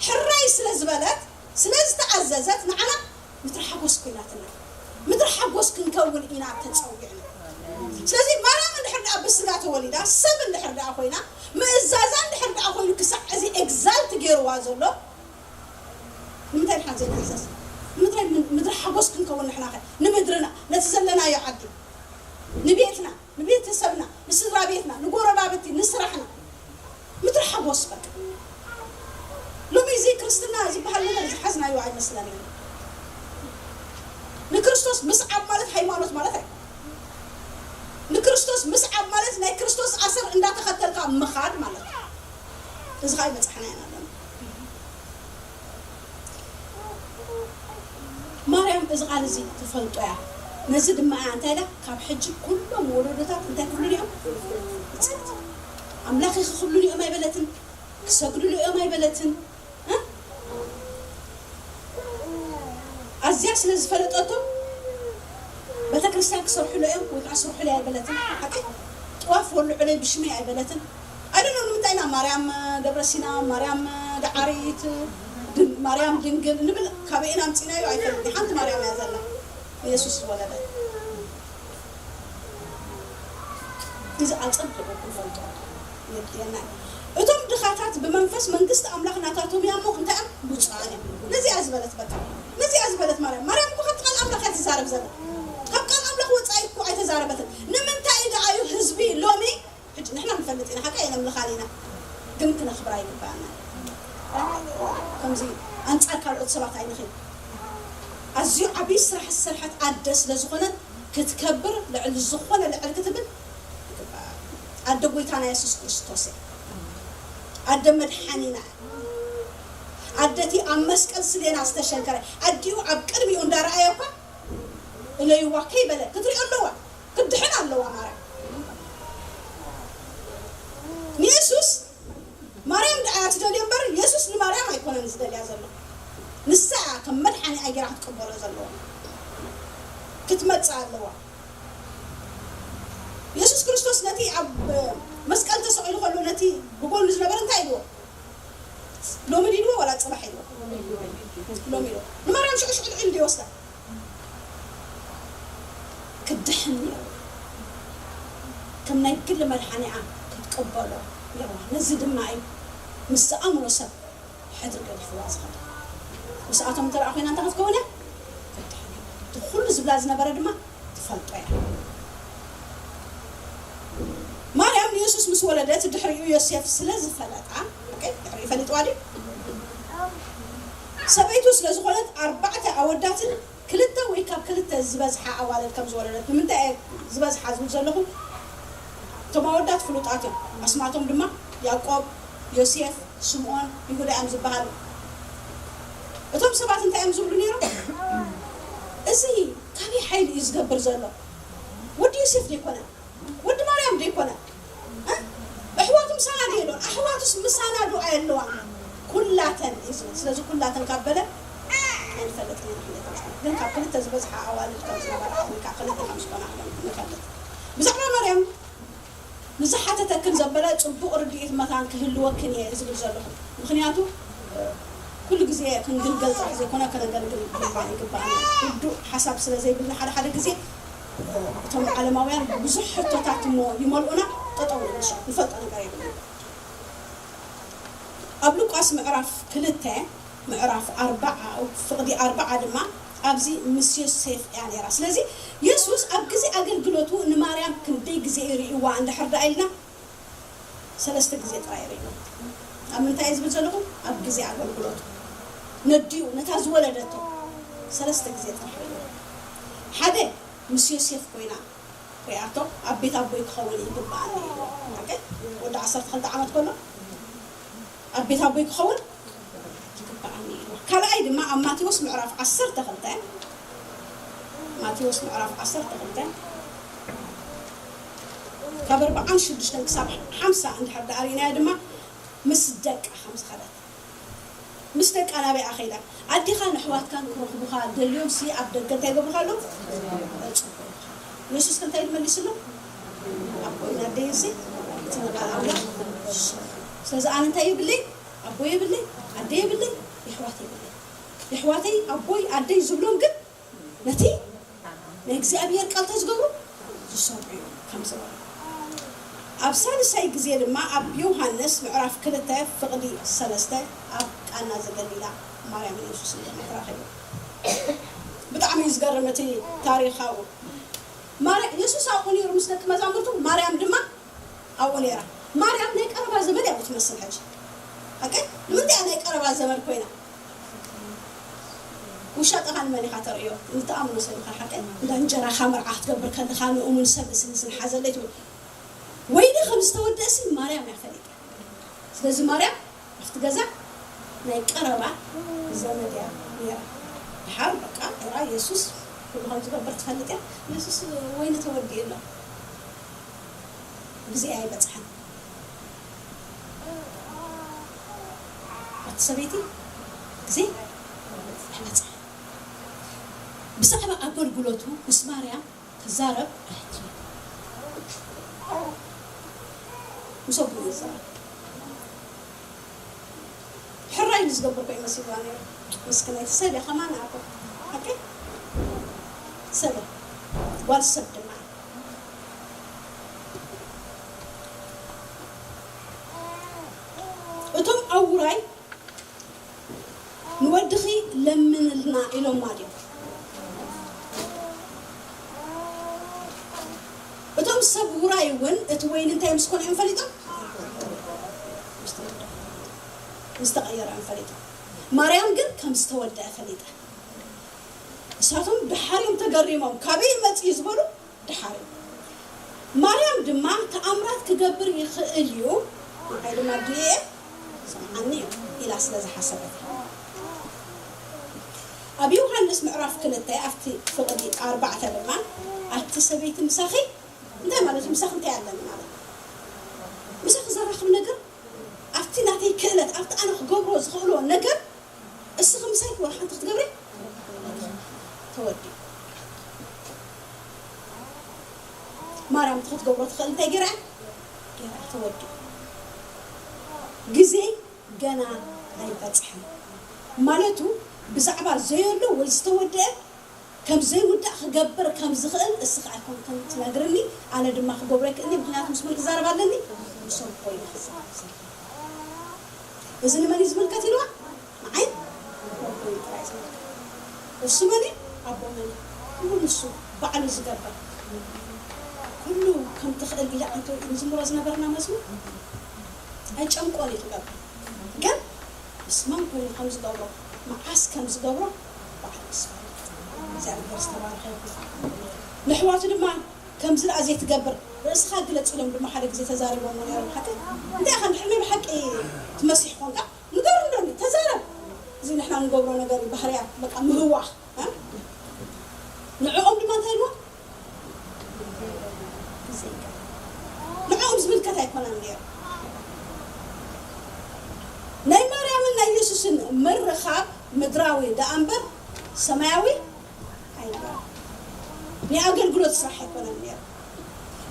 ሕራይ ስለ ዝበለት፣ ስለ ዝተኣዘዘት፣ ንዓና ምድሪ ሓጎስ ኮይናትና። ምድሪ ሓጎስ ክንከውን ኢና ተፀዊዕና። ስለዚ ማርያም እንድሕር ደኣ ብስጋ ተወሊዳ፣ ሰብ እንድሕር ደኣ ኮይና፣ ምእዛዛ እንድሕር ደኣ ኮይኑ ክሳዕ እዚ ኤግዛልት ገይርዋ ዘሎ፣ ንምንታይ ድሓን ዘይንእዘዝ? ንምንታይ ሓጎስ ክንከውን ንሕና ከ ንምድርና፣ ነቲ ዘለናዮ ዓዲ፣ ንቤትና፣ ንቤተሰብና፣ ንስድራ ቤትና፣ ንጎረባብቲ፣ ንስራሕና ምድሪ ሓጎስ በቃ። ሎሚ እዚ ክርስትና ዝበሃል ነገር ዝሓዝናዮ ኣይመስለንን። ንክርስቶስ ምስዓብ ማለት ሃይማኖት ማለት ኣይ ንክርስቶስ ምስዓብ ማለት ናይ ክርስቶስ ኣሰር እንዳተኸተልካ ምኻድ ማለት እዩ። እዚ ኸኣ ይበጽሓና ኢና ኣለና። ማርያም እዚ ቃል እዚ ትፈልጦ እያ። ነዚ ድማ እያ እንታይ ኢላ ካብ ሕጂ ኩሎም ወለዶታት እንታይ ክብሉኒ እዮም? ብፅዕቲ ኣምላኽ ክብሉኒ እዮም ኣይበለትን፣ ክሰግዱሉ እዮም ኣይበለትን። ኣዝያ ስለ ዝፈለጠቶ ቤተክርስትያን ክሰርሕሉ እዮም ወይ ከዓ ስርሕሉ ኣይበለትን። ሓቂ ጥዋፍ ወልዑለይ ብሽመይ ኣይበለትን። ኣይደኖ ንምንታይ ኢና ማርያም ደብረ ሲና፣ ማርያም ደዓሪት፣ ማርያም ድንግል ንብል ካበይና ኣምፂናዮ ኣይፈልጥ። ሓንቲ ማርያም እያ ዘላ ንየሱስ ዝወለደ። እዚ ኣፀብቑ ክንፈልጦ የድልየና እዩ። እቶም ድኻታት ብመንፈስ መንግስቲ ኣምላኽ ናታቶም እያ እሞ እንታይ እዮም? ብፁዓን እዮም። ነዚኣ ዝበለት በቃ ነዚኣ ዝበለት ማርያም ማርያም እኮ ካብቲ ቃል ኣምላኽ እያ ትዛረብ ዘላ። ካብ ቃል ኣምላኽ ወፃኢ እኮ ኣይተዛረበትን። ንምንታይ ደኣ እዩ ህዝቢ ሎሚ ሕጂ ንሕና ንፈልጥ ኢና ሓቂ ኣይነምልኻን ኢና ግን ክነኽብራ ይግባኣና። ከምዚ ኣንፃር ካልኦት ሰባት ኣይንኽን። ኣዝዩ ዓብዪ ስራሕ ዝሰርሐት ኣደ ስለ ዝኾነት ክትከብር ልዕሊ ዝኾነ ልዕል ክትብል ይግባኣ። ኣደ ጎይታና የሱስ ክርስቶስ እያ። ኣደ መድሓኒና እያ። ኣደቲ ኣብ መስቀል ስሌና ዝተሸንከረ ኣዲኡ ኣብ ቅድሚኡ እንዳረኣየ እኳ እለይዋ ከይበለ ክትሪኦ ኣለዋ። ክትድሕን ኣለዋ ማርያም። ንየሱስ ማርያም ደኣ እያ ትደልዮ እምበር የሱስ ንማርያም ኣይኮነን ዝደልያ ዘሎ። ንሳ እያ ከም መድሓኒ ኣየራ ክትቅበሎ ዘለዋ ክትመፅእ ኣለዋ። የሱስ ክርስቶስ ነቲ ኣብ መስቀል ተሰቒሉ ከሎ ነቲ ብጎኑ ዝነበረ እንታይ ኢልዎ? ሎሚ ድልዎ ዋላ ፅባሕ ኢልዎ? ሎሚ ኢልዎ። ንማርያም ሽዑ ሽዑ ልዒሉ ድወስዳ ክትድሕን ነይሩ። ከም ናይ ግሊ መድሓኒኣ ክትቅበሎ ነይርዋ። ነዚ ድማ እዩ ምስ ዝኣምኖ ሰብ ሕድሪ ገዲፍዋ ዝኸደ። ምስኣቶም እንተ ደኣ ኮይና እንታይ ክትከውን እያ? ክትድሕን እያ። እቲ ኩሉ ዝብላ ዝነበረ ድማ ትፈልጦ እያ። ማርያም ንየሱስ ምስ ወለደት ድሕሪኡ ዮሴፍ ስለ ዝፈለጣ፣ ኦኬ፣ ድሕሪኡ ፈሊጥዋ ድዩ? ሰበይቱ ስለ ዝኾነት ኣርባዕተ ኣወዳትን ክልተ ወይ ካብ ክልተ ዝበዝሓ ኣዋልድ ከም ዝወለደት። ንምንታይ እየ ዝበዝሓ ዝብል ዘለኹ? እቶም ኣወዳት ፍሉጣት እዮም። ኣስማቶም ድማ ያዕቆብ፣ ዮሴፍ፣ ስምዖን፣ ይሁዳ እዮም ዝበሃሉ። እቶም ሰባት እንታይ እዮም ዝብሉ ነይሮም? እዚ ካበይ ሓይሊ እዩ ዝገብር ዘሎ? ወዲ ዮሴፍ ዘይኮነ? ወዲ ማርያም ዘይኮነ? እ? ኣሕዋቱ ምሳና ዶ የለዋን? ኣሕዋቱስ ምሳና ዶ ኣየለዋን? ኩላተን እዩ ዝብል። ስለዚ ኩላተን ካብ በለ ኣይንፈልጥን ኢና። ግን ካብ ክልተ ዝበዝሓ ኣዋልድ ከም ዝነበራ ወይ ከዓ ክልተ ከም ዝኾና ንፈልጥ። ብዛዕባ ማርያም ንዝሓተተክን ዘበለ ፅቡቕ ርድኢት መታን ክህልወክን እየ ዝብል ዘለኹ። ምኽንያቱ ኩሉ ግዜ ክንግልገል ጥራሕ ዘይኮነ ከነገልግል ድማ ይግባኣና። ርዱእ ሓሳብ ስለ ዘይብልና ሓደ ሓደ ግዜ እቶም ዓለማውያን ብዙሕ ሕቶታት እሞ ይመልኡና፣ ጠጠው ንብል፣ ንፈልጦ ነገር የብልና። ኣብ ሉቃስ ምዕራፍ ክልተ ምዕራፍ ኣርባዓ ፍቕዲ ኣርባዓ ድማ ኣብዚ ምስ ዮሴፍ እያ ነይራ። ስለዚ የሱስ ኣብ ግዜ ኣገልግሎቱ ንማርያም ክንደይ ግዜ ይርእይዋ እንድሕር ደኣ ኢልና ሰለስተ ግዜ ጥራይ ርእይዎ። ኣብ ምንታይ እየ ዝብል ዘለኹ? ኣብ ግዜ ኣገልግሎቱ ነዲኡ ነታ ዝወለደቶ ሰለስተ ግዜ ጥራሕ ርእይዎ። ሓደ ምስ ዮሴፍ ኮይና ሪኣቶ ኣብ ቤት ኣቦይ ክኸውን ይግባኣኒ ኢልዎ። ሓቂ ወዲ ዓሰርተ ክልተ ዓመት ከሎ ኣብ ቤት ኣቦይ ክኸውን ይግባኣኒ ኢልዎ። ካልኣይ ድማ ኣብ ማቴዎስ ምዕራፍ ዓሰርተ ክልተ ማቴዎስ ምዕራፍ ዓሰርተ ክልተ ካብ ኣርብዓን ሽዱሽተን ክሳብ ሓምሳ እንድሕር ደኣ ርኢናዮ ድማ ምስ ደቃ ከም ዝኸደት ምስ ደቃ ናበይ ኣኸይዳ ኣዴኻን ኣሕዋትካን ክረኽቡኻ ደልዮምሲ ኣብ ደገ እንታይ ይገብሩኻ ኣለዉ? የሱስ ከ እንታይ ኢሉ መሊስሉ? ኣቦይን ኣደይንሲ እቲ ንቓል ኣምላኽ ስለዚ ኣነ እንታይ የብለይ? ኣቦይ የብለይ፣ ኣደይ የብለይ፣ የሕዋት የብለይ። የሕዋተይ ኣቦይ ኣደይ ዝብሎም ግን ነቲ ናይ እግዚኣብሔር ቃል እንታይ ዝገብሩ ዝሰምዑ እዮም ከም ዝበሉ። ኣብ ሳልሳይ ግዜ ድማ ኣብ ዮሃንስ ምዕራፍ ክልተ ፍቕዲ ሰለስተ ኣብ ቃና ዘገሊላ ማርያምን የሱስን ድማ ተራኸቡ። ብጣዕሚ እዩ ዝገርም እቲ ታሪኻዊ። ማርያ-፣ የሱስ ኣብኡ ነይሩ ምስ ደቂ መዛሙርቱ፣ ማርያም ድማ ኣብኡ ነይራ። ማርያም ናይ ቀረባ ዘመድ እያ ትመስል ሕጂ። ሓቀይ? ንምንታይ እያ ናይ ቀረባ ዘመድ ኮይና? ውሻጠኻ ንመን ኢኻ ተርእዮ? ንትኣምኖ ሰብ ኢኻ ሓቀይ? እንዳ እንጀራኻ መርዓ ክትገብር ከለኻ ንእሙን ሰብ ንስንስን ሓዘለይ ትብል። ወይኒ ከም ዝተወደእሲ ማርያም እያ ፈሊጣ። ስለዚ ማርያም ኣብቲ ገዛ ናይ ቀረባ ዘመድ እያ ነይራ። ድሓር በቃ ጥራይ የሱስ ኩሉ ከም ዝገብር ትፈልጥ እያ። የሱስ ወይኒ ተወዲኡ ኣሎ። ግዜ ኣይበጽሐን። ኣብቲ ሰበይቲ ግዜ ኣይበጽሐን። ብዛዕባ ኣገልግሎቱ ምስ ማርያም ክዛረብ ኣይክእልን። ምስ ኣቦኡ ይዛረብ። ሕራይ ንዝገብር ኮ ይመስልዋ ነይሩ። ምስክነይቲ ሰብ እያ ከማን ኣኮ። ኦኬ? ሰብ እያ። ጓል ሰብ ድማ እያ። እቶም ኣብ ውራይ ንወድኺ ለምንልና ኢሎማ ድዮም? እቶም ሰብ ውራይ እውን እቲ ወይኒ እንታይ ምስ ኮነ እዮም ፈሊጦም? ምስ ተቐየረ እዮም ፈሊጦም። ማርያም ግን ከም ዝተወደአ ፈሊጣ። ንሳቶም ድሓር እዮም ተገሪሞም። ካበይ መጽእ እዩ ዝበሉ? ድሓር እዩ። ማርያም ድማ ተኣምራት ክገብር ይኽእል እዩ፣ ንዓይ ድማ ድየ ስምዓኒ እዩ ኢላ ስለ ዝሓሰበት። ኣብ ዮሃንስ ምዕራፍ ክልተ ኣብቲ ፍቕዲ ኣርባዕተ ድማ ኣቲ ሰበይቲ ምሳኺ እንታይ ማለት እዩ? ምሳኺ እንታይ ኣለኒ ማለት እዩ? ምሳኺ ዘራኽብ ነገር ኣብቲ ናተይ ክእለት ኣብቲ ኣነ ክገብሮ ዝኽእሎ ነገር እስኺ ምሳይ ወላ ሓንቲ ክትገብሪ ተወዲኡ። ማርያም እቲ ክትገብሮ ትኽእል እንታይ ገይራ እያ? ገይራ እያ ተወዲኡ። ግዜ ገና ኣይበጽሐን ማለቱ ብዛዕባ ዘየሎ ወይ ዝተወደአ ከም ዘይውዳእ ክገብር ከም ዝኽእል እስኺ ኣይኮንክን ትነግርኒ፣ ኣነ ድማ ክገብሮ ኣይክእልኒ፣ ምኽንያቱ ምስ መን ክዛረብ ኣለኒ? ምስ ኣቦይ ክዛረብ ዘለኒ። እዚ ንመን እዩ ዝምልከት ኢልዋ? ንዓይ ኣቦይ ጥራይ ዝምልከት። እሱ መን እዩ? ኣቦ መን እዩ? ኩሉ ንሱ ባዕሉ ዝገብር። ኩሉ ከም ትኽእል ኢላ እንተ ንዝምሮ ዝነበርና መዝሙር ኣይጨንቆን እዩ ክገብር። ግን ምስ መን ኮይኑ ከም ዝገብሮ፣ መዓስ ከም ዝገብሮ ባዕሉ እዩ ዝፈልጥ። እግዚኣብሔር ዝተባረኸ ይኹን። ንሕዋቱ ድማ ከምዚ ደኣ ዘይትገብር፣ ርእስኻ ግለጽ ኢሎም ድማ ሓደ ግዜ ተዛሪቦሞ ነይሮም። ሓቂ እንታይ ኢኻ እንድሕር ናይ ብሓቂ ትመሲሕ ኮንካ ንገሩ እንዶኒ፣ ተዛረብ። እዚ ንሕና ንገብሮ ነገር እዩ፣ ባህርያት በቃ ምህዋኽ፣ እ? ንዕኦም ድማ እንታይ ኢልዎም? ግዜ ይገብር። ንዕኦም ዝምልከት ኣይኮነን ነይሩ። ናይ ማርያምን ናይ የሱስን ምርኻብ ምድራዊ ደኣ እምበር ሰማያዊ ኣይነበረን። ናይ ኣገልግሎት ስራሕ ኣይኮነን ነይሩ።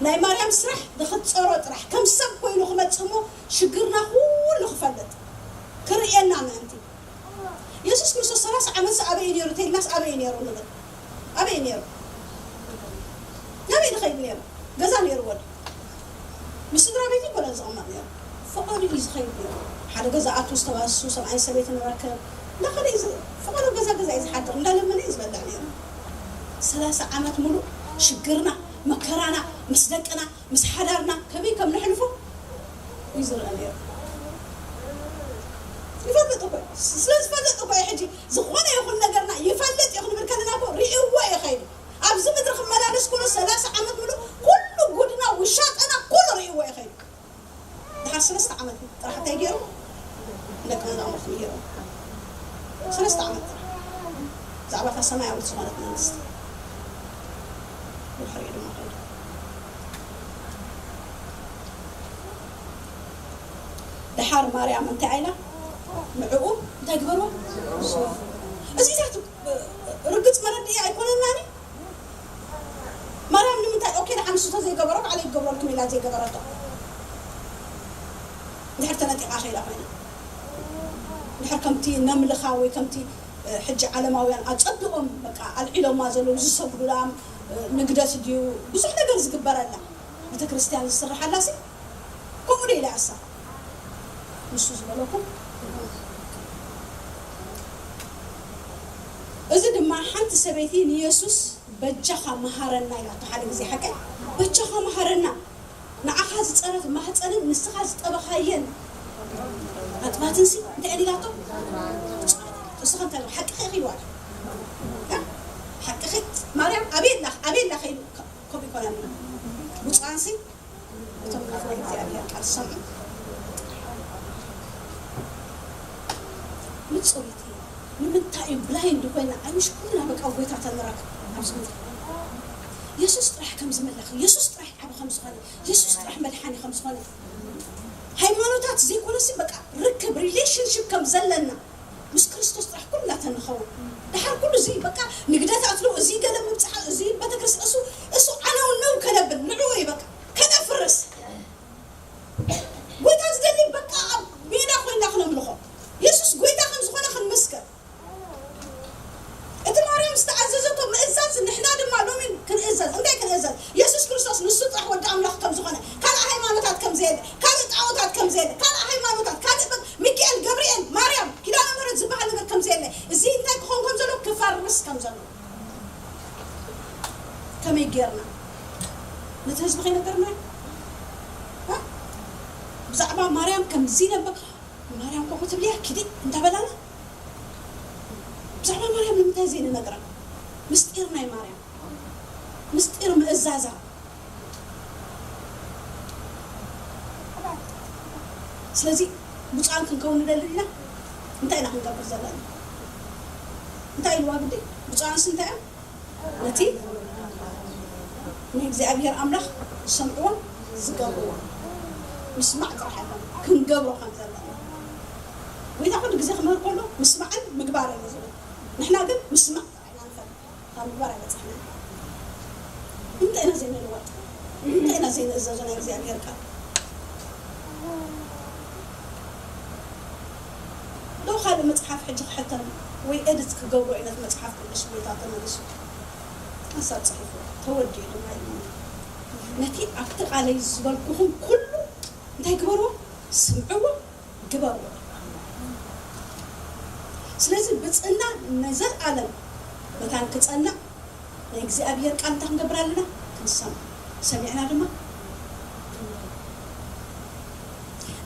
ናይ ማርያም ስራሕ ንኽትጸሮ ጥራሕ፣ ከም ሰብ ኮይኑ ክመጽእ እሞ ሽግርና ኩሉ ክፈልጥ፣ ክርእየና ምእንቲ። የሱስ ክርስቶስ ሰላሳ ዓመት ኣበይ ነይሩ ተይልናስ ኣበይ ነይሩ ንብል? ኣበይ ነይሩ? ናበይ ዝኸይድ ነይሩ? ገዛ ነይርዎ ዶ? ምስ ስድራ ቤቱ ኣይኮነን ዝቕመጥ ነይሩ። ፈቐዱ እዩ ዝኸይድ ነይሩ። ሓደ ገዛ ኣቱ ዝተባሱ ሰብኣይ ሰበይቲ ንረከብ እንዳኸደ እዩ ዝ-፣ ፈቐዱ ገዛ ገዛ እዩ ዝሓድር፣ እንዳለመነ እዩ ዝበልዕ ነይሩ። ሰላሳ ዓመት ሙሉእ ሽግርና፣ መከራና፣ ምስ ደቅና፣ ምስ ሓዳርና ከመይ ከም ነሕልፎ እዩ ዝረአ ነይሩ። ይፈልጥ እኮ እዩ። ስለ ዝፈልጥ እኮ እዩ ሕጂ ዝኾነ ይኹን ነገርና ይፈልጥ እዩ ክንብል ከለና እኮ ርእይዎ እዩ ኸይዱ። ኣብዚ ምድሪ ክመላለስ ኩሉ ሰላሳ ዓመት ሙሉእ ኩሉ ጉድና ውሻጠና ኩሉ ርእይዎ እዩ ኸይዱ። ድሓር ሰለስተ ዓመት ጥራሕ እንታይ ገይሩ? ደቂ መዛሙርቲ ገይሩ። ሰለስተ ዓመት ጥራሕ። ብዛዕባ እታ ሰማያዊት ዝኾነት መንግስቲ። ብድሕሪኡ ድማ ኸይዱ። ድሓር ማርያም እንታይ ኢላ? ንዕኡ እንታይ ግበርዎ? እዚ ዛት ርግጽ መረድኢ ኣይኮነናኒ? ማርያም ንምንታይ? ኦኬ፣ ደሓን ንሱ ተዘይገበሮ ባዕለይ ክገብረልኩም ኢላ ዘይገበረቶ። እንድሕር ተነጢቓ ኸይዳ ኮይና። እንድሕር ከምቲ ነምልኻ ወይ ከምቲ፣ እ፣ ሕጂ ዓለማውያን ኣጸቢቖም በቃ ኣልዒሎማ ዘለዉ ዝሰግዱላ፣ እ፣ ንግደት ድዩ? ብዙሕ ነገር ዝግበረላ። ቤተ ክርስቲያን ዝስርሓላሲ ከምኡ ዶ ኢላ እሳ? ንሱ ዝበለኩም። እዚ ድማ ሓንቲ ሰበይቲ ንየሱስ በጃኻ መሃረና ኢላቶ ሓደ ግዜ ሓቀይ በጃኻ መሃረና ንዓኻ ዝጸረት ማህፀንን ንስኻ ዝጠበኻየን ኣጥባትንሲ እንታይ እየን ኢላቶ? ንስኻ እንታይ ሓቅኺ ኢኺ ኢልዋ ሓቅኺ ማርያም ኣበየላ ኣበየላ ኸይሉ ከምኡ ይኮነና ብፁዓንሲ እቶም ካብ ናይ እግዚኣብሔር ቃል ዝሰምዑ ምፅሪቲ ንምንታይ እዩ ብላይንድ ኮይና ኣይምሽ ኩልና በቃ ጎይታ ተንረክ ኣብዚ ምድሪ የሱስ ጥራሕ ከም ዝመለኽ የሱስ ጥራሕ ዓቢ ከም ዝኾነ የሱስ ጥራሕ መድሓኒ ከም ዝኾነ ሃይማኖታት ዘይኮነሲ በቃ ርክብ ሪሌሽንሽፕ ከም ዘለና ምስ ክርስቶስ ጥራሕ ኩላተን ንኸውን ድሓር ኩሉ እዚ በቃ ንግደት ኣትሉ እዚ ገለ ምብፅሓ እዚ ቤተክርስትያን እሱ እሱ ዓነው ነው ከነብል ንዕኡ እዩ በቃ ከነፍርስ ጎይታ ዝደሊ በቃ ኣብ ሜዳ ኮይና ክነምልኾ የሱስ ጎይታ ከም ዝኾነ ክንምስከር እቲ ማርያም ዝተኣዘዘቶ ምእዛዝ ንሕና ድማ ሎሚ ክንእዘዝ እንታይ ክንእዘዝ የሱስ ክርስቶስ ንሱ ጥራሕ ወዲ ኣምላኽ ከም ዝኾነ ካልእ ሃይማኖታት ከም ዘየለ ካልእ ጣዖታት ከም ዘየለ ካልእ ሃይማኖታት ካልእ በ- ሚካኤል ገብርኤል ማርያም ኪዳነ ምሕረት ዝበሃል ነገር ከም ዘየለ እዚ እንታይ ክኾን ከም ዘሎ ክፈርስ ከም ዘሎ ከመይ ጌርና ነቲ ህዝቢ ከይነገርና ብዛዕባ ማርያም ከምዚ ነበር ማርያም ኮ ክትብልያ ኪዲ እንዳበላና ብዛዕባ ማርያም ንምንታይ ዘይንነግራ ምስጢር ናይ ማርያም ምስጢር ምእዛዛ ስለዚ ብፁዓን ክንከውን ንደሊ ኢና እንታይ ኢና ክንገብር ዘለና እንታይ ኢልዋ ግዲ ብፁዓንስ እንታይ እዮም ነቲ ንእግዚኣብሔር ኣምላኽ ዝሰምዕዎን ዝገብርዎን ምስማዕ ጥራሕ ኣይኮነ ክንገብሮ ከም ዘለና ጎይታ ኩሉ ግዜ ክምህር ከሎ ምስማዕን ምግባርን እዩ ዝብል ንሕና ግን ምስማዕ ጥራሕ ኢና ንፈልጥ ካብ ምግባር ኣይበፅሕና እንታይ ኢና ዘይንልወጥ እንታይ ኢና ዘይንእዘዞ ናይ እግዚኣብሔር ቃል ዶ ካልእ መፅሓፍ ሕጂ ክሕተም ወይ ኤድት ክገብሮ እዩ ነቲ መፅሓፍ ቅዱስ ጎይታ ተመሊሱ ሓሳብ ፅሒፉ ተወዲኡ ድማ ይብሉ ነቲ ኣብቲ ቃለይ ዝበልኩኹም ኩሉ እንታይ ግበርዎ ስምዕዎ ግበርዎ ስለዚ ብፅና ንዘለኣለም መታን ክፀንዕ ናይ እግዚኣብሔር ቃል እንታይ ክንገብር ኣለና ክንሰምዕ ሰሚዕና ድማ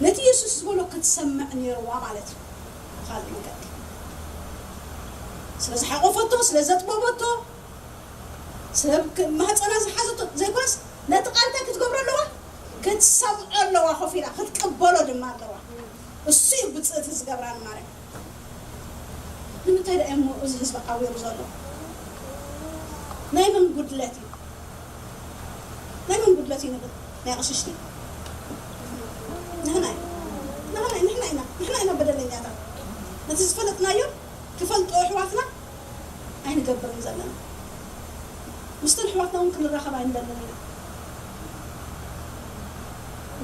ነቲ የሱስ ዝበሎ ክትሰምዕ ነይርዋ ማለት እዩ ካልእ መገዲ ስለ ዝሓቆፈቶ ስለ ዘጥበበቶ ስለ ማህፀና ዝሓዘቶ ዘይኮነስ ነቲ ቃል እንታይ ክትገብሮ ኣለዋ ክትሰምዖ ኣለዋ ኮፍ ኢላ ክትቅበሎ ድማ ኣለዋ እሱ እዩ ብፅእቲ ዝገብራ ንማርያም ንምንታይ ደኣ እሞ እዚ ህዝቢ ዓዊሩ ዘሎ ናይ መን ጉድለት እዩ ናይ መን ጉድለት እዩ ንብል ናይ ኣቕሽሽቲ ንሕና እዩ ንሕና እዩ ንሕና ኢና ንሕና ኢና በደለኛታት ነቲ ዝፈለጥናዮ ክፈልጦ ኣሕዋትና ኣይንገብርን ዘለና ምስትን ኣሕዋትና እውን ክንራኸብ ኣይንደልን ኢና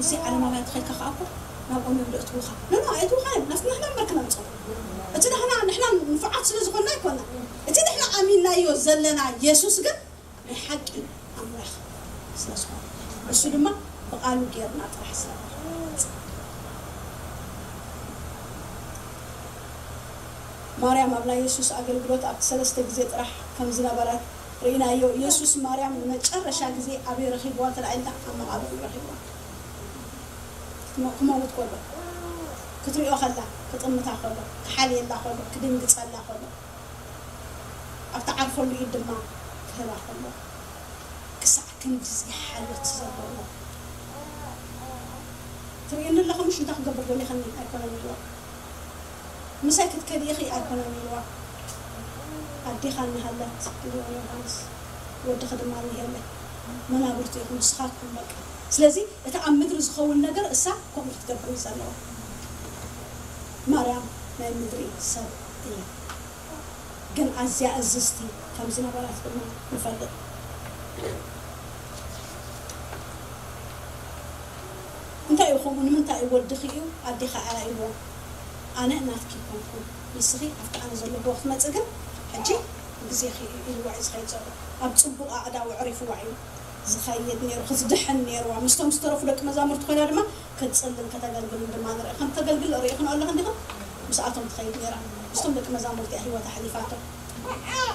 እዚ ዓለማውያን ተኸልካ ከዓ እኮ ናብኦም እዮም ደእትውኻ ንኖ ኣይትውኻ እዮም ናፍትና ሕና እምበር ክነምፅኦ እቲ ንሕና ንሕና ንፉዓት ስለ ዝኾንና ኣይኮና እቲ ንሕና ኣሚናዮ ዘለና የሱስ ግን ናይ ሓቂ ኣምላኽ ስለ ዝኾነ እሱ ድማ ብቓሉ ጌርና ጥራሕ ስለ ማርያም ኣብ ናይ የሱስ ኣገልግሎት ኣብቲ ሰለስተ ግዜ ጥራሕ ከም ዝነበረት ርኢናዮ። የሱስ ማርያም ንመጨረሻ ግዜ ኣበይ ረኺብዋ ተላዒልታ? ኣብ መቓብር እዩ ረኺብዋ። ክመ- ክመውት ከሎ፣ ክትሪኦ ከላ፣ ክጥምታ ከሎ፣ ክሓልየላ ከሎ፣ ክድንግጸላ ከሎ፣ ኣብ ትዓርፈሉ ኢድ ድማ ክህባ ከሎ፣ ክሳዕ ክንድዚ ሓልዮት ዘለዎ። ትርእይኒ ኣለኺ ምሽ እንታይ ክገብር ደሊኸኒ ኣይኮነን ኢልዋ። ምሳይ ክትከዲ ኢኺ ኣይኮነን ኢልዋ። ኣዴኻ እናሃለት ኢልዋ ዮሃንስ። ወድኺ ድማ እኒሄለ። መናብርቲ ኢኹም ንስኻትኩም በቃ። ስለዚ እቲ ኣብ ምድሪ ዝኸውን ነገር እሳ ከምኡ ክትገብር እዩ ዘለዋ። ማርያም ናይ ምድሪ ሰብ እያ። ግን ኣዝያ እዝዝቲ ከም ዝነበረት ድማ ንፈልጥ። እንታይ እዩ ከምኡ ንምንታይ እዩ ወድኺ እዩ ኣዴኻ እያ ኢልዎ ኣነ ናትኪ ኣይኮንኩን ንስኺ ኣብቲ ኣነ ዘለኽዎ ክትመፂ ግን ሕጂ ግዜኺ እዩ ኢልዋ እዩ ዝኸይድ ዘሎ ኣብ ፅቡቕ ኣእዳው ኣዕሪፍዋ እዩ ዝኸይድ ነይሩ ክትድሕን ነይርዋ ምስቶም ዝተረፉ ደቂ መዛሙርቲ ኮይና ድማ ክትፅልን ከተገልግልን ድማ ንርኢ ከም ተገልግል ርኢኽን ኣለኽን ዲኽን ምስኣቶም ትኸይድ ነይራ ምስቶም ደቂ መዛሙርቲ እያ ሂወታ ኣሕሊፋቶ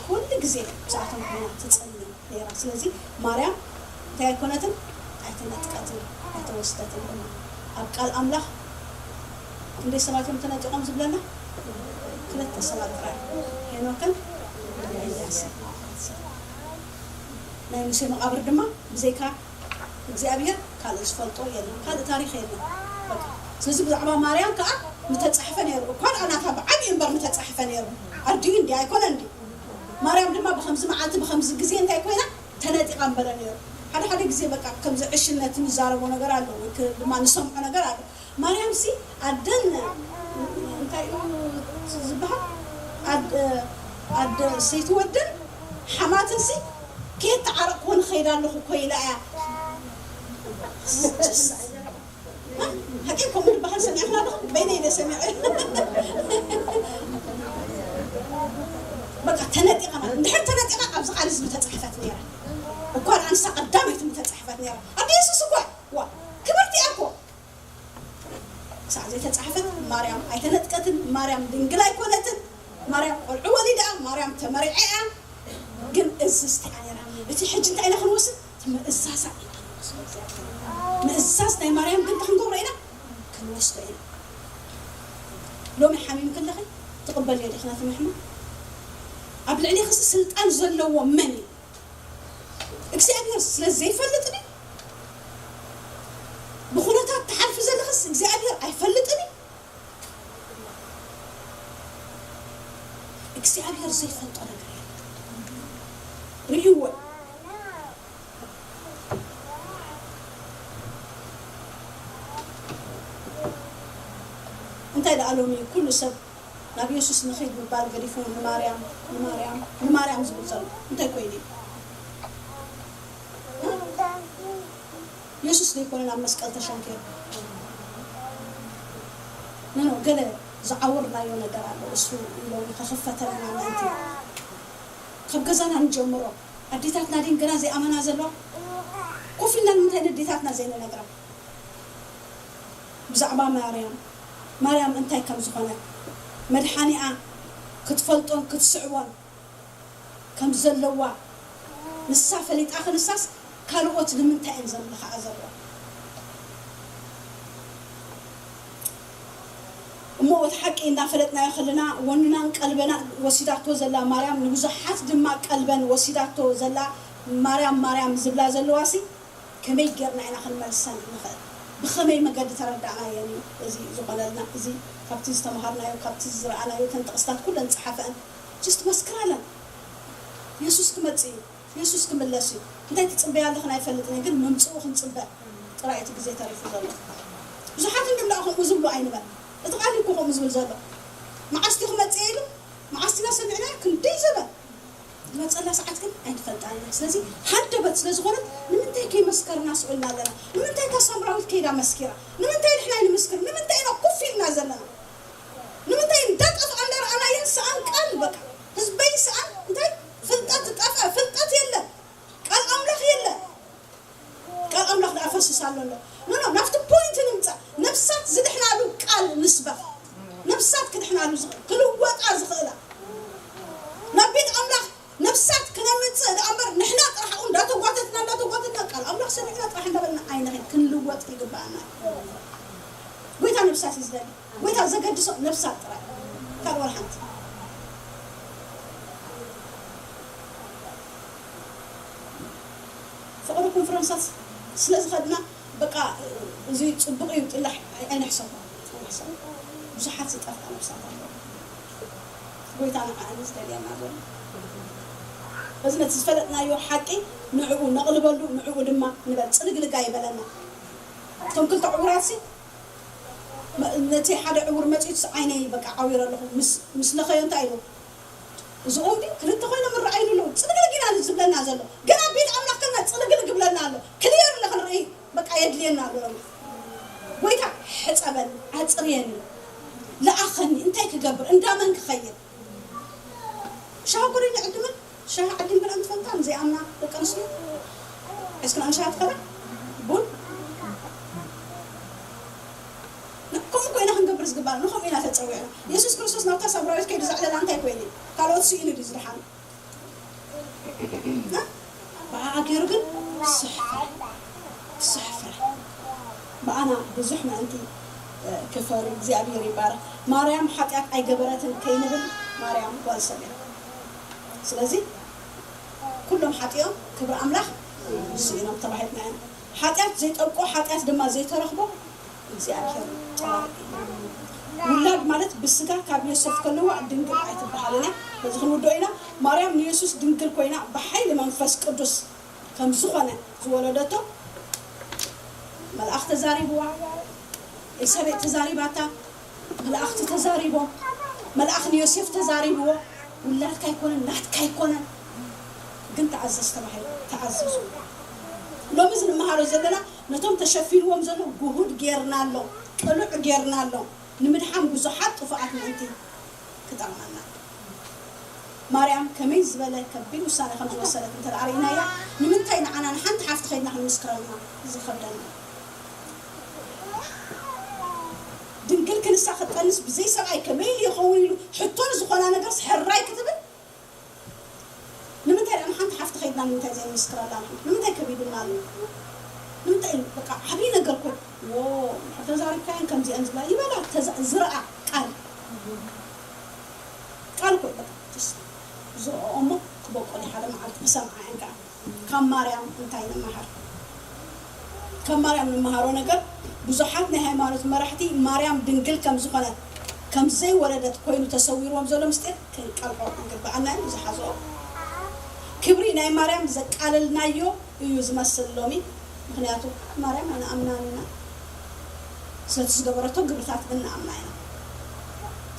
ኩሉ ግዜ ብዛዕቶም ኮይና ትጸሊ ነይራ። ስለዚ ማርያም እንታይ ኣይኮነትን፣ ኣይተነጥቀትን፣ ኣይተወስደትን ድማ ኣብ ቃል ኣምላኽ ክንደይ ሰባት እዮም ተነጢቖም ዝብለና? ክልተ ሰባት ጥራይ፣ ሄኖክን ኤልያስን። ናይ ሙሴ መቓብር ድማ ብዘይካ እግዚኣብሔር ካልእ ዝፈልጦ የለን፣ ካልእ ታሪኽ የለን። በቃ ስለዚ ብዛዕባ ማርያም ከዓ ምተፃሕፈ ነይሩ እኳ ደኣ ናታ ብዓብዩ እምበር ምተፃሕፈ ነይሩ። ኣድዩ እንዲ ኣይኮነ እንዲ ማርያም ድማ ብከምዚ መዓልቲ ብከምዚ ግዜ እንታይ ኮይና ተነጢቓ እምበለ ነይሩ። ሓደ ሓደ ግዜ በቃ ከምዚ ዕሽነት ንዛረቦ ነገር ኣሎ ወይ ክ- ድማ ንሰምዖ ነገር ኣሎ። ማርያም ሲ ኣደን እንታይ እዩ ዝበሃል ኣደ ኣደ ሰይትወድን ሓማትን ሲ ከየተዓረቕኩ ንኸይድ ኣለኹ እኮ ኢላ እያ። ሓቂ ከምኡ ዝበሃል ሰሚዕና ኣለኹ በይነ ኢለ ሰሚዐ። በቃ ተነጢቓ ማለት እንድሕር ተነጢቓ ኣብዚ ቃል ህዝቢ ተፃሕፈት ነይራ እኳ ደኣ ንሳ ቀዳመይቲ ምተፃሕፈት ነይራ ኣደ የሱስ እኳ ዋ ክብርቲ እያ እኮ ክሳዕ ዘይተፃሕፈት ማርያም ኣይተነጥቀትን። ማርያም ድንግል ኣይኮነትን። ማርያም ቆልዑ ወሊዳ፣ ማርያም ተመሪዐ እያ። ግን እዝዝቲ እያ ነይራ። እቲ ሕጂ እንታይ ኢና ክንወስድ? እቲ ምእዛዛ ኢና ክንወስዶ። ምእዛዝ ናይ ማርያም ግን እንታይ ክንገብሮ ኢና? ክንወስዶ ኢና። ሎሚ ሓሚም ከለኺ ትቕበልዮ ዲኺ ነቲ ምሕማም? ኣብ ልዕሌኺ ስልጣን ዘለዎ መን እዩ? እግዚኣብሔር ስለ ዘይፈልጥኒ ብኩነታት ትሓልፊ ዘለኽስ እግዚኣብሔር ኣይፈልጥኒ እግዚኣብሔር ዘይፈልጦ ነገር የለን ርእይዎ እንታይ ደኣ ሎሚ ኩሉ ሰብ ናብ የሱስ ንኺድ ምባል ገዲፉ ንማርያም ንማርያም ንማርያም ዝብል ዘሎ እንታይ ኮይኑ እዩ የሱስ ዘይኮነ ናብ መስቀል ተሸንኪሩ ኖኖ ገለ ዝዓወርናዮ ነገር ኣሎ እሱ ኢሎም ከኽፈተልና ምእንቲ ካብ ገዛና ንጀምሮ ኣዴታትና ድን ገና ዘይኣመና ዘለዋ ኮፍ ኢልና ንምንታይ ነዴታትና ዘይንነግራ ብዛዕባ ማርያም ማርያም እንታይ ከም ዝኾነት መድሓኒኣ ክትፈልጦን ክትስዕቦን ከም ዘለዋ ንሳ ፈሊጣ ክንሳስ ካልኦት ንምንታይ እየን ዘምልኽኣ ዘለዋ እሞ እቲ ሓቂ እንዳፈለጥናዮ ከለና ወንናን ቀልበና ወሲዳቶ ዘላ ማርያም ንብዙሓት ድማ ቀልበን ወሲዳቶ ዘላ ማርያም ማርያም ዝብላ ዘለዋ ሲ ከመይ ጌርና ኢና ክንመልሰን ንኽእል ብኸመይ መገዲ ተረዳእናየን እዩ እዚ ዝኾነልና እዚ ካብቲ ዝተምሃርናዮ ካብቲ ዝረኣናዮ ተን ጥቕስታት ኩለን ፀሓፈአን just መስክራለን የሱስ ክመፅእ እዩ የሱስ ክምለስ እዩ እንታይ ትፅበያ ኣለኽን ኣይፈልጥን ግን ምምፅኡ ክንፅበ ጥራይ እቲ ግዜ ተሪፉ ዘሎ ብዙሓት እንድላ ከምኡ ዝብሉ ኣይንበል እቲ ቃል እኮ ከምኡ ዝብል ዘሎ መዓስቲ ክመፅእ ኢሉ መዓስቲና ሰሚዕና ክንደይ ዘበን ዝመፀላ ሰዓት ግን ኣይንፈልጣን ኢና ስለዚ ሃደበት ስለ ዝኾነት ንምንታይ ከይመስከርና ስኡልና ኣለና ንምንታይ እታ ሳምራዊት ከይዳ መስኪራ ንምንታይ ንሕና ይንምስክር ንምንታይ ኢና ኮፍ ኢልና ዘለና ንምንታይ እንዳጠፍኣ እንዳረኣናየን ሰኣን ቃል በቃ ህዝበይ ሰኣን እንታይ ፍልጠት ዝጠፍአ ፍልጠት የለን ቃል ኣምላኽ የለን ቃል ኣምላኽ ደኣ ፈስስ ኣሎ ኣሎ ኖ ኖ ናብቲ ፖይንት ንምፃእ ነብሳት ዝድሕናሉ ቃል ንስበኽ ነብሳት ክድሕናሉ ዝኽእል ክልወጣ ዝኽእላ ናብ ቤት ኣምላኽ ነብሳት ክነምፅእ ደኣ እምበር ንሕና ጥራሕ ኣብኡ እንዳተጓተትና እንዳተጓተትና ቃል ኣምላኽ ሰሚዕና ጥራሕ እንዳበልና ኣይንኸይድ ክንልወጥ ይግበኣና እዩ ጎይታ ነብሳት እዩ ዝደሊ ጎይታ ዘገድሶ ነብሳት ጥራይ ካልእ ወላ ሓንቲ ፍቕሪ ኮንፈረንሳት ስለ ዝኸድና በቃ እዚ ፅቡቕ እዩ ጥላሕ ኣይንሕሰቦ ብዙሓት ዝጠፍኣ ነብሳት ኣለዉ ጎይታ ንዓኣኒ ዝደልየና ዘሎ እዚ ነቲ ዝፈለጥናዮ ሓቂ ንዕኡ ነቕልበሉ ንዕኡ ድማ ንበል ፅልግልግ ኣይበለና እቶም ክልተ ዕውራት ሲ ነቲ ሓደ ዕውር መፂኡስ ዓይነይ በቃ ዓዊረ ኣለኹ ምስ ለኸዮ እንታይ ኢሉ እዚኦም ግን ክልተ ኮይኖም ይረኣዩኒ ኣለዉ ፅልግልግ ኢና ዝብለና ዘሎ ገና ቤት ኣምላኽ ከና ፅልግልግ ይብለና ኣሎ ክልየር ክንርኢ በቃ የድልየና ኣሎ ሎሚ ጎይታ ሕፀበኒ ኣፅርየኒ ለኣኸኒ እንታይ ክገብር እንዳመን ክኸይድ ሻሃ ኮሪኒ ዕድመን ሻሃ ዓዲን ብለን ትፈልጣ ዘይኣምና ደቂ ኣንስትዮ ሒዝክን ኣንሻሃ ትኸዳ ቡን ከምኡ ኮይና ክንገብር ዝግባእ ንኸምኡ ኢና ተጸዊዕና። የሱስ ክርስቶስ ናብታ ሳምራዊት ከይዱ ዘዕለላ እንታይ ኮይኑ? ካልኦት ስኢኑ ድዩ ዝደሓነ? ብኣኣ ገይሩ ግን ብዙሕ ፍረ፣ ብዙሕ ፍረ። ብኣና ብዙሕ ምእንቲ ክፈሪ እግዚኣብሔር ይባረክ። ማርያም ሓጢኣት ኣይገበረትን ከይንብል ማርያም ጓል ሰብ እያ። ስለዚ ኩሎም ሓጢኦም ክብሪ ኣምላኽ ስኢኖም ተባሂልና ኢና። ሓጢኣት ዘይጠብቆ ሓጢኣት ድማ ዘይተረኽቦ እግዚኣብሔር ጥራይ እዩ። ውላድ ማለት ብስጋ ካብ ዮሴፍ ከለዋ ድንግል ኣይትበሃልን እያ። በዚ ክንውድኦ ኢና። ማርያም ንየሱስ ድንግል ኮይና ብሓይሊ መንፈስ ቅዱስ ከም ዝኾነ ዝወለደቶ መልኣኽ ተዛሪብዋ፣ ኤልሳቤጥ ተዛሪባታ፣ መላእኽቲ ተዛሪቦም፣ መልኣኽ ንዮሴፍ ተዛሪብዎ፣ ውላድካ ኣይኮነን፣ ናትካ ኣይኮነን፣ ግን ተኣዘዝ ተባሂሉ፣ ተኣዘዙ። ሎሚ እዚ ንመሃሮ ዘለና ነቶም ተሸፊንዎም ዘሎ ጉሁድ ጌርናሎም፣ ቅሉዕ ጌርናሎም፣ ንምድሓን ብዙሓት ጥፉኣት ምእንቲ ክጠቕመና። ማርያም ከመይ ዝበለ ከቢድ ውሳነ ከም ዝወሰነት እንተ ደኣ ርኢናያ፣ ንምንታይ ንዓና ንሓንቲ ሓፍቲ ከይድና ክንምስክረልና ዝኸብደና? ድንግል ክንሳ ክትጠንስ ብዘይ ሰብኣይ ከመይ ኢሉ ይኸውን ኢሉ ሕቶ ንዝኾና ነገርስ ሕራይ ክትብል፣ ንምንታይ ደኣ ንሓንቲ ሓፍቲ ከይድና ንምንታይ ዘይንምስክረላ ንሕና? ንምንታይ ከቢዱና ኣሎ? ንምንታይ በቃ ዓብዪ ነገር እኮ፣ ዎ፣ ተዛሪብካየን ከምዚአን ዝብላ ይበላ፣ ተዛ-፣ ዝረኣ ቃል፣ ቃል እኮ እዩ በቃ፣ just ዝረኣኦ እሞ ክበቁል ሓደ መዓልቲ ክሰምዓ እየን ከዓ። ካብ ማርያም እንታይ ንመሃር? ካብ ማርያም ንመሃሮ ነገር፣ ብዙሓት ናይ ሃይማኖት መራሕቲ ማርያም ድንግል ከም ዝኾነት፣ ከም ዘይወለደት ኮይኑ ተሰዊርዎም ዘሎ ምስጢር ክንቀልዖ ይግብኣና እዩ። ዝሓዝኦ ክብሪ ናይ ማርያም ዘቃለልናዮ እዩ ዝመስል ሎሚ። ምኽንያቱ ማርያም ኣይንኣምናን ኢና። ስለቲ ዝገበረቶ ግብርታት ግን ንኣምና ኢና።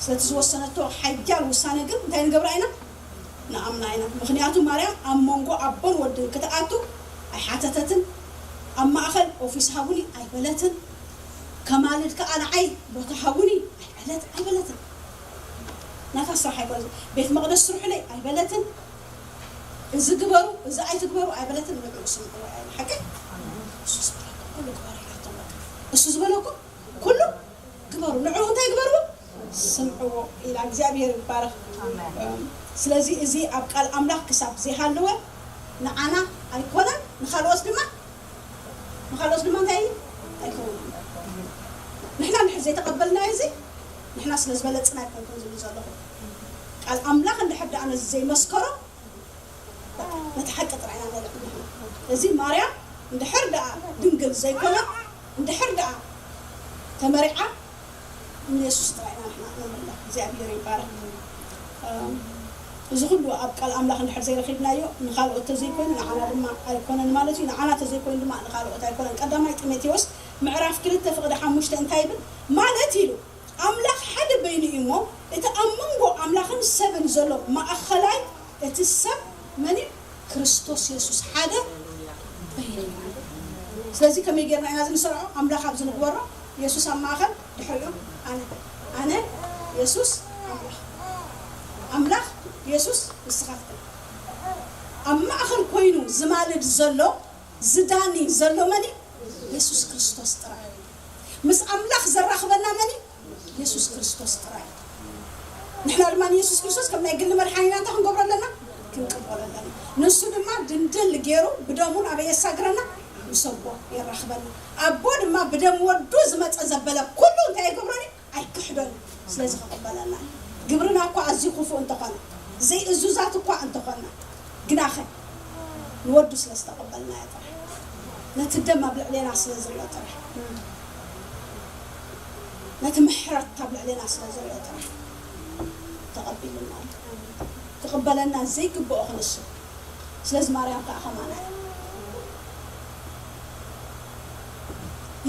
ስለቲ ዝወሰነቶ ሓያል ውሳነ ግን እንታይ ንገብራ ኢና? ንኣምና ኢና። ምኽንያቱ ማርያም ኣብ መንጎ ኣቦን ወድን ክትኣቱ ኣይሓተተትን። ኣብ ማእኸል ኦፊስ ሃቡኒ ኣይበለትን። ከማልድ ከኣ ንዓይ ቦታ ሃቡኒ ኣይበለት-፣ ኣይበለትን። ናታ ስራሕ ኣይኮነን። ቤት መቕደስ ስርሑለይ ኣይበለትን። እዚ ግበሩ፣ እዚ ኣይትግበሩ ኣይበለትን። ንዕኡ ስምዕዎ እያ። ሓቂ? እሱ ዝበለኩም ኩሉ ግበሩ ኢላቶም በቃ። እሱ ዝበለኩም ኩሉ ግበሩ። ንዕኡ እንታይ ግበርዎ? ስምዕዎ ኢላ። እግዚኣብሔር ይባረኽ። ኣሜን። እም፣ ስለዚ እዚ ኣብ ቃል ኣምላኽ ክሳብ ዘይሃለወ ንዓና ኣይኮነን፣ ንኻልኦት ድማ፣ ንኻልኦት ድማ እንታይ እዩ? ኣይከውንን። ንሕና እንድሕር ዘይተቐበልናዮ እዚ፣ ንሕና ስለ ዝበለጽና ኣይኮንኩን ዝብል ዘለኹ። ቃል ኣምላኽ እንድሕር ደኣ ነዚ ዘይመስከሮ፣ ነቲ ሓቂ ጥራይ ኢና ነልዕል ንሕና። እዚ ማርያም እንድሕር ደኣ ድንግል ዘይኮነት፣ እንድሕር ደኣ ተመሪዓ፣ ንየሱስ ጥራይ ኢና ንሕና ነምልኽ። እግዚኣብሔር ይባረክ። እም፣ እዚ ኩሉ ኣብ ቃል ኣምላኽ እንድሕር ዘይረኺብናዮ፣ ንኻልኦት ተዘይኮይኑ ንዓና ድማ ኣይኮነን ማለት እዩ። ንዓና ተዘይኮይኑ ድማ ንኻልኦት ኣይኮነን። ቀዳማይ ጢሞቴዎስ ምዕራፍ ክልተ ፍቕዲ ሓሙሽተ እንታይ ይብል? ማለት ኢሉ፣ ኣምላኽ ሓደ በይኑ እዩ እሞ፣ እቲ ኣብ መንጎ ኣምላኽን ሰብን ዘሎ ማእኸላይ፣ እቲ ሰብ መን እዩ? ክርስቶስ የሱስ ሓደ በይኑ እዩ። ስለዚ ከመይ ጌርና ኢና እዚ ንሰርዖ? ኣምላኽ ኣብዚ ንግበሮ፣ የሱስ ኣብ ማእኸል፣ ድሕሪኡ ኣነ። ኣነ፣ የሱስ፣ ኣምላኽ። ኣምላኽ፣ የሱስ፣ ንስኻትክን። ኣብ ማእኸል ኮይኑ ዝማልድ ዘሎ፣ ዝዳኒ ዘሎ መን እዩ? የሱስ ክርስቶስ ጥራይ እዩ። ምስ ኣምላኽ ዘራኽበና መን እዩ? የሱስ ክርስቶስ ጥራይ እዩ። ንሕና ድማ ንየሱስ ክርስቶስ ከም ናይ ግሊ መድሓኒና እንታይ ክንገብሮ ኣለና? ክንቅበሎ ኣለና። ንሱ ድማ ድንድል ገይሩ ብደሙ ናበይ የሳግረና? ምስ ኣቦ የራኽበና። ኣቦ ድማ ብደም ወዱ ዝመጸ ዘበለ ኩሉ እንታይ ኣይገብሮን እዩ? ኣይክሕዶን እዩ። ስለዚ ክቕበለና እዩ። ግብርና እኳ ኣዝዩ ክፉእ እንተኾነ፣ ዘይእዙዛት እኳ እንተኾና፣ ግናኸ ንወዱ ስለ ዝተቐበልናዮ ጥራሕ፣ ነቲ ደም ኣብ ልዕሌና ስለ ዝሪኦ ጥራሕ፣ ነቲ ምሕረት ኣብ ልዕሌና ስለ ዝሪኦ ጥራሕ ተቐቢሉና ኣሎ። ክቕበለና ዘይግብኦ ክንሱ። ስለዚ ማርያም ከዓ ከማና እያ።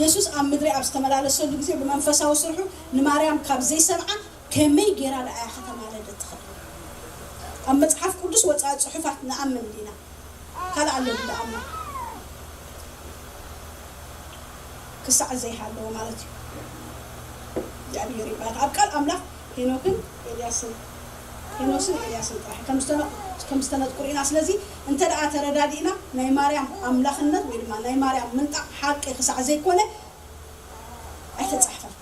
የሱስ ኣብ ምድሪ ኣብ ዝተመላለሰሉ ግዜ ብመንፈሳዊ ስርሑ ንማርያም ካብ ዘይሰምዓ ከመይ ጌራ ደኣ እያ ከተማልድ እትኽእል? ኣብ መጽሓፍ ቅዱስ ወጻኢ ጽሑፋት ንኣምን ዲና? ካልእ ኣሎ ድኣሞ ክሳዕ ዘይሃለወ ማለት እዩ። እግዚኣብሔር ይባረክ። ኣብ ቃል ኣምላኽ ሄኖክን ኤልያስን፣ ሄኖስን ኤልያስን ጥራሕ ከም ዝተነ-፣ ከም ዝተነጥቁ ርኢና። ስለዚ እንተ ደኣ ተረዳዲእና ናይ ማርያም ኣምላኽነት ወይ ድማ ናይ ማርያም ምንጣቕ ሓቂ ክሳዕ ዘይኮነ ኣይተጻሕፈን።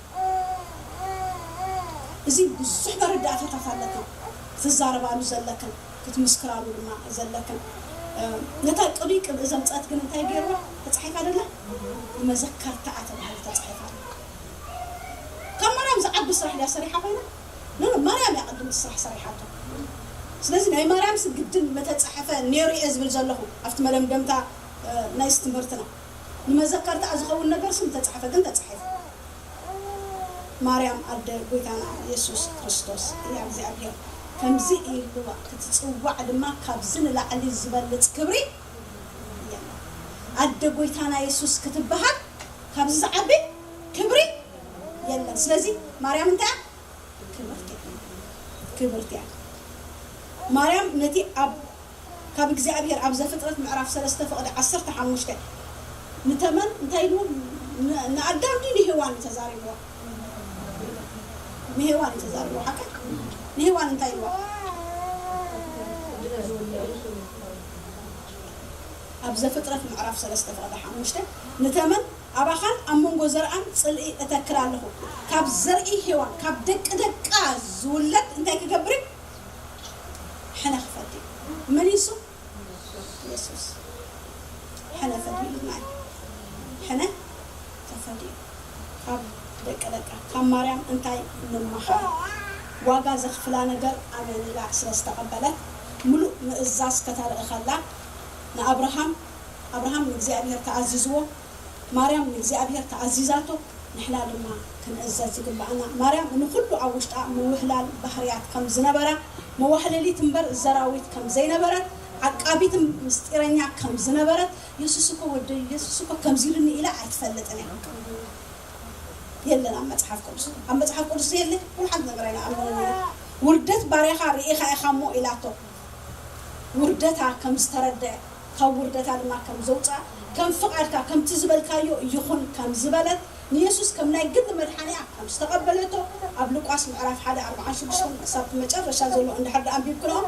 እዚ ብዙሕ መረዳእታታት ኣለክን ክትዛረባሉ ዘለክን ክትምስክራሉ ድማ ዘለክን። ነታ ቅዱይ ቅብኢ ዘምፀት ግን እንታይ ገይርዋ? ተፃሒፋ ደላ ንመዘከርታኣ ተባሂሉ ተፃሒፋ። ካብ ማርያም ዝዓቢ ስራሕ ድያ ሰሪሓ ኮይና? ኖ፣ ማርያም እያ ቅድም ስራሕ ሰሪሓቶ። ስለዚ ናይ ማርያም ስግድን መተፃሐፈ ነይሩ እየ ዝብል ዘለኹ ኣብቲ መደምደምታ ናይዚ ትምህርትና። ንመዘከርታኣ ዝኸውን ነገር ስም ተፃሕፈ ግን ተፃሒፉ። ማርያም ኣደ ጎይታና የሱስ ክርስቶስ እያ እግዚኣብሔር። ከምዚ ይህልዋ ክትፅዋዕ ድማ ካብዚ ንላዕሊ ዝበልፅ ክብሪ የለን። ኣደ ጎይታና የሱስ ክትበሃል ካብዚ ዝዓቢ ክብሪ የለን። ስለዚ ማርያም እንታይ እያ? ክብርቲ እያ። ክብርቲ እያ። ማርያም ነቲ ኣብ ካብ እግዚኣብሔር ኣብ ዘፍጥረት ምዕራፍ ሰለስተ ፍቕዲ ዓሰርተ ሓሙሽተ ንተመን እንታይ ኢሉ ንኣዳም ድዩ ንሄዋን እዩ ተዛሪብዋ? ንሄዋን እዩ ተዛሪብዋ። ሓቀ ንሄዋን እንታይ ኢልዋ? ኣብ ዘፍጥረት ምዕራፍ ሰለስተ ፍቕዲ ሓሙሽተ ንተመን ኣባኻን ኣብ መንጎ ዘርኣን ጽልኢ እተክል ኣለኹ፣ ካብ ዘርኢ ሄዋን ካብ ደቂ ደቃ ዝውለድ እንታይ ክገብር እዩ? ሕነ ክፈዲ። መን ይሱ? የሱስ። ሕነ ፈዲሉና እዩ። ሕነ ተፈዲዩ ካብ ደቂ ደቃ ካብ ማርያም እንታይ ንመሃር? ዋጋ ዘኽፍላ ነገር ኣመን ኢላ ስለ ዝተቐበለት ምሉእ ምእዛዝ ከተርኢ ከላ ንኣብርሃም ኣብርሃም ንእግዚኣብሔር ተኣዚዝዎ፣ ማርያም ንእግዚኣብሔር ተኣዚዛቶ፣ ንሕና ድማ ክንእዘዝ ይግብኣና። ማርያም ንኹሉ ኣብ ውሽጣ ምውህላል ባህርያት ከም ዝነበራ፣ መዋህለሊት እምበር ዘራዊት ከም ዘይነበረት፣ ዓቃቢት ምስጢረኛ ከም ዝነበረት፣ የሱስ እኮ ወደይ፣ የሱስ እኮ ከምዚ ኢሉኒ ኢላ ኣይትፈልጥን እያ። የለን ኣብ መጽሓፍ ቅዱስ። ኣብ መጽሓፍ ቅዱስ ዘየለ ኩሉ ሓንቲ ነገር ኣይንኣምንን ኢና። ውርደት ባርያኻ ርኢኻ ኢኻ እሞ ኢላቶ። ውርደታ ከም ዝተረድአ፣ ካብ ውርደታ ድማ ከም ዘውፅኣ፣ ከም ፍቓድካ፣ ከምቲ ዝበልካዮ ይኹን ከም ዝበለት፣ ንየሱስ ከም ናይ ግል መድሓኒኣ ከም ዝተቐበለቶ፣ ኣብ ሉቃስ ምዕራፍ ሓደ ኣርብዓን ሽዱሽተን ክሳብ መጨረሻ ዘሎ እንድሕር ደኣ ኣንቢብክንኦ፣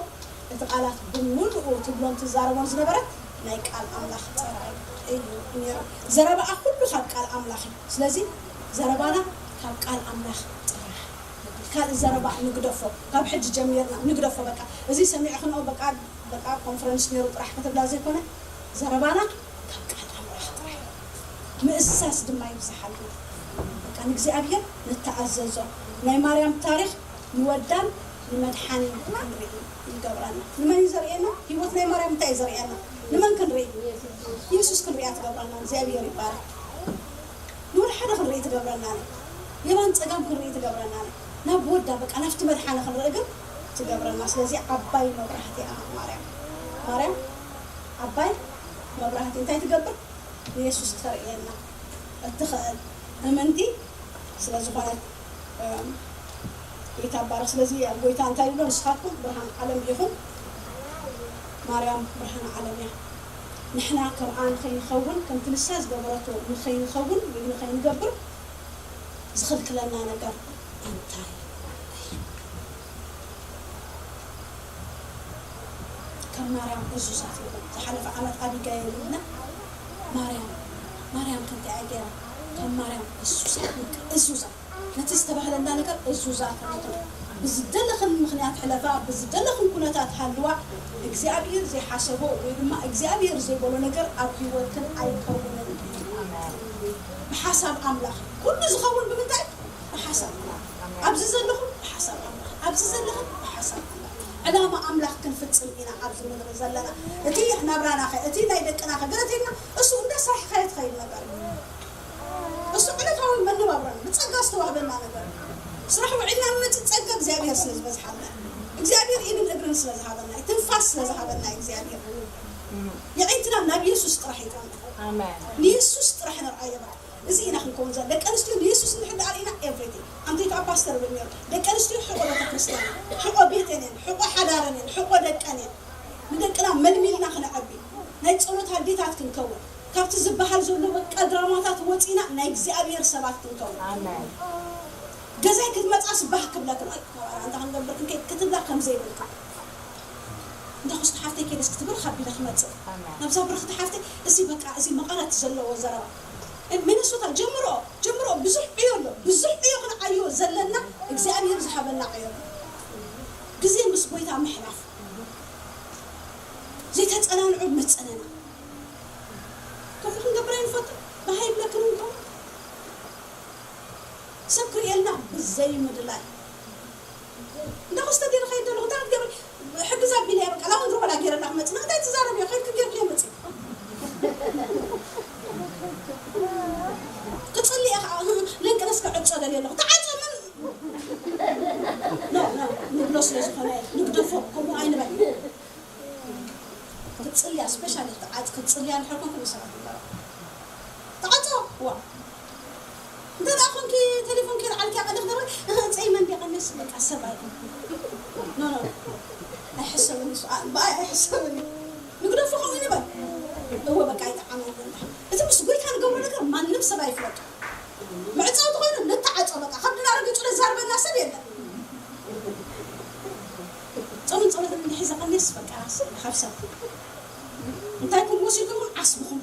እቲ ቃላት ብምሉኡ ትብሎን ትዛረቦን ዝነበረት ናይ ቃል ኣምላኽ ጥራይ እዩ ነይሩ። ዘረባኣ ኩሉ ካብ ቃል ኣምላኽ እዩ። ስለዚ ዘረባና ካብ ቃል ኣምላኽ ጥራሕ። ካልእ ዘረባ ንግደፎ። ካብ ሕጂ ጀሚርና ንግደፎ። በቃ እዚ ሰሚዕክንኦ በቃ በቃ ኮንፈረንስ ነይሩ ጥራሕ ከተብላ ዘይኮነ፣ ዘረባና ካብ ቃል ኣምላኽ ጥራሕ። ምእዛዝ ድማ ይብዝሓልና። በቃ ንእግዚኣብሔር ንተኣዘዞ። ናይ ማርያም ታሪኽ ንወዳን ንመድሓኒን ክንርኢ ይገብረና። ንመን እዩ ዘርእየና? ህይወት ናይ ማርያም እንታይ እዩ ዘርእየና? ንመን ክንርኢ? የሱስ ክንሪኣ ትገብረና። እግዚኣብሔር ይባረክ። ንወደ ሓደ ክንርኢ ትገብረና። የማን ጸጋም ክንርኢ ትገብረና። ናብ ወዳ በቃ ናብቲ መድሓኒ ክንርኢ ግን ትገብረና። ስለዚ ዓባይ መብራህቲ እያ ማርያም። ማርያም ዓባይ መብራህቲ እንታይ ትገብር? ንየሱስ ክተርእየና እትኽእል እምንቲ ስለ ዝኾነት፣ እም፣ ይትባረኽ። ስለዚ ኣብ ጎይታ እንታይ ይብሎ? ንስኻትኩም ብርሃን ዓለም ኢኹም። ማርያም ብርሃን ዓለም እያ። ንሕና ከምኣ ንኸይንኸውን፣ ከምቲ ንሳ ዝገበረቶ ንኸይንኸውን ወይ ንኸይንገብር ዝኽልክለና ነገር እንታይ እዩ? ከም ማርያም እዙዛት ይኹን። ዝሓለፈ ዓመት ኣቢጋይል ኢልና ማርያም፣ ማርያም ከምቲ እያ ገይራ፣ ከም ማርያም እዙዛት፣ እዙዛት። ነቲ ዝተባህለና ነገር እዙዛት ንኹን። ብዝደለኽን ምኽንያት ሕለፋ፣ ብዝደለኽን ኩነታት ሃልዋ፣ እግዚኣብሔር ዘይሓሰቦ ወይ ድማ እግዚኣብሔር ዘይበሎ ነገር ኣብ ህይወትክን ኣይከውንን እዩ። ብሓሳብ ኣምላኽ ኩሉ ዝኸውን ብምንታይ? ብሓሳብ ኣምላኽ። ኣብዚ ዘለኹም ብሓሳብ ኣምላኽ፣ ኣብዚ ዘለኽን ብሓሳብ ኣምላኽ። ዕላማ ኣምላኽ ክንፍጽም ኢና ኣብዚ ምድሪ ዘለና። እቲ ናብራናኸ፣ እቲ ናይ ደቅናኸ፣ ገለቴና እሱ እንደ ስራሕኻዮ ትኸይድ ነገር እዩ። እሱ ዕለታዊ መነባብራና፣ ብጸጋ ዝተዋህበና ነገር እዩ። ስራሕ ውዒልና ንመጽእ ጸጋ እግዚኣብሔር ስለ ዝበዝሓልና እዩ። እግዚኣብሔር ኢድን እግርን ስለ ዝሃበና እዩ። ትንፋስ ስለ ዝሃበና እዩ እግዚኣብሔር። የዒንትና ናብ የሱስ ጥራሕ ይጠምት። ኣሜን። ንየሱስ ጥራሕ ንርኣዮ በቃ። እዚ ኢና ክንከውን ዘለና። ደቂ ኣንስትዮ ንየሱስ እንድሕር ደኣ ርኢና ኤቭሪቲንግ። ኣንተይቱ ኣብ ፓስተር ብል ነይሩ። ደቂ ኣንስትዮ ሕቆ ቤተክርስትያን፣ ሕቆ ቤተን እየን፣ ሕቆ ሓዳረን እየን፣ ሕቆ ደቀን እየን። ንደቅና መልሚልና ክነዕቢ፣ ናይ ጸሎት ኣዴታት ክንከውን፣ ካብቲ ዝበሃል ዘሎ በቃ ድራማታት ወጺና ናይ እግዚኣብሔር ሰባት ክንከውን። ኣሜን። ገዛይ ክትመጻስ ባህ ክብለክን፣ ኣይ፣ ናብኣ እንታ ክንገብር ክንከይድ ክትብላ ከም ዘይብልካ። እንዳ ኹስቲ ሓፍተይ ከይደስ ክትብል ካብ ኢለ ክመጽእ። ኣሜን። ናብዛ ብርኽቲ ሓፍተይ፣ እዚ በቃ፣ እዚ መቐረት ዘለዎ ዘረባ። ሚነሶታ ጀምሮ ጀምሮ ብዙሕ ዕዮ ኣሎ። ብዙሕ ዕዮ ክንዓዮ ዘለና እግዚኣብሔር ዝሃበና ዕዮ ኣሎ። ግዜ ምስ ጎይታ ምሕላፍ ዘይተጸናንዑ መጸነና ከምኡ ክንገብር ኣይንፈቱ። ብሃይ ብለክን እንከ ሰብ ክርእየልና ብዘይ ምድላይ እንዳ ኮስተዴ ንኸይድ ዘለኹ እንታይ ክትገብር ሕግዝ ኣቢለ እያ በቃ ላውን ድሮላ ገይረላ ክመፅእ እንታይ ትዛረብ እዮ ከይድ ክገይር ክየ መፅእ ክፅሊ እየ ከዓ ለንቅነስ ክዕፆ ደልየ ኣለኹ ተዓፆ ምን ንብሎ ስለ ዝኾነ ንግደፎ ከምኡ ኣይንበል ክትፅልያ ስፔሻሊ ክትዓፅ ክትፅልያ ንሕልኩም ክምሰራት ይበራ ተዓፆ ዋ እንተ ደኣ ኮንኪ ቴሌፎን ከይልዓልኪ ኣቐድኽ ደረ ፀይ መን ዲቐነስ በቃ ሰብ ኣይኮን ኣይሕሰብን ብኣይ ኣይሕሰብን እዩ ንግደፎ ከምኡ ንበል እወ በቃ ኣይጠዓመን እቲ ምስ ጎይታ ንገብሮ ነገር ማንም ሰብ ኣይፍለጡ መዕፀውቲ ኮይኑ ንተዓፀ በቃ ካብ ድና ረጊፁ ዘዛርበና ሰብ የለን ፆምን ፀሎትን እንድሕዘ ቀኒስ በቃ ካብ ሰብ እንታይ ኩም ወሲድኩም ዓስብኹም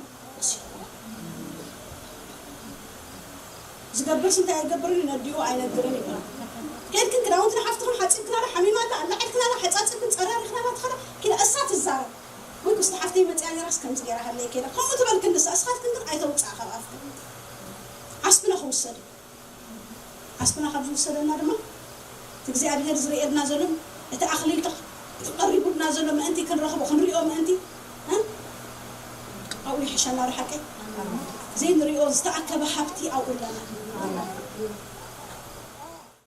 ዝገብርስ እንታይ ኣይገብርን ነዲኡ ኣይነግርን ይብላ ከድክን ክዳውንትና ሓፍትኹም ሓፂብክናላ ሓሚማታ ኣላዓልክናላ ሓፃፅብክን ፀራሪኽናላ ትኸዳ ኪዳ እሳ ትዛረብ ወይ ክስቲ ሓፍተይ መፅያ ነራስ ከምዚ ገይራ ሃለይ ከይዳ ከምኡ ትበልክን ንሳ እስኻትክን ግን ኣይተውፅኣ ካብ ኣፍክን ዓስብና ክውሰድ እዩ ዓስብና ካብ ዝውሰደና ድማ እቲ እግዚኣብሔር ዝርእየልና ዘሎ እቲ ኣኽሊል እቲ ቀሪቡልና ዘሎ ምእንቲ ክንረኽቦ ክንሪኦ ምእንቲ ኣብኡ ይሕሸና ዶ ሓቀይ ዘይንሪኦ ዝተኣከበ ሃብቲ ኣብኡ ኣለና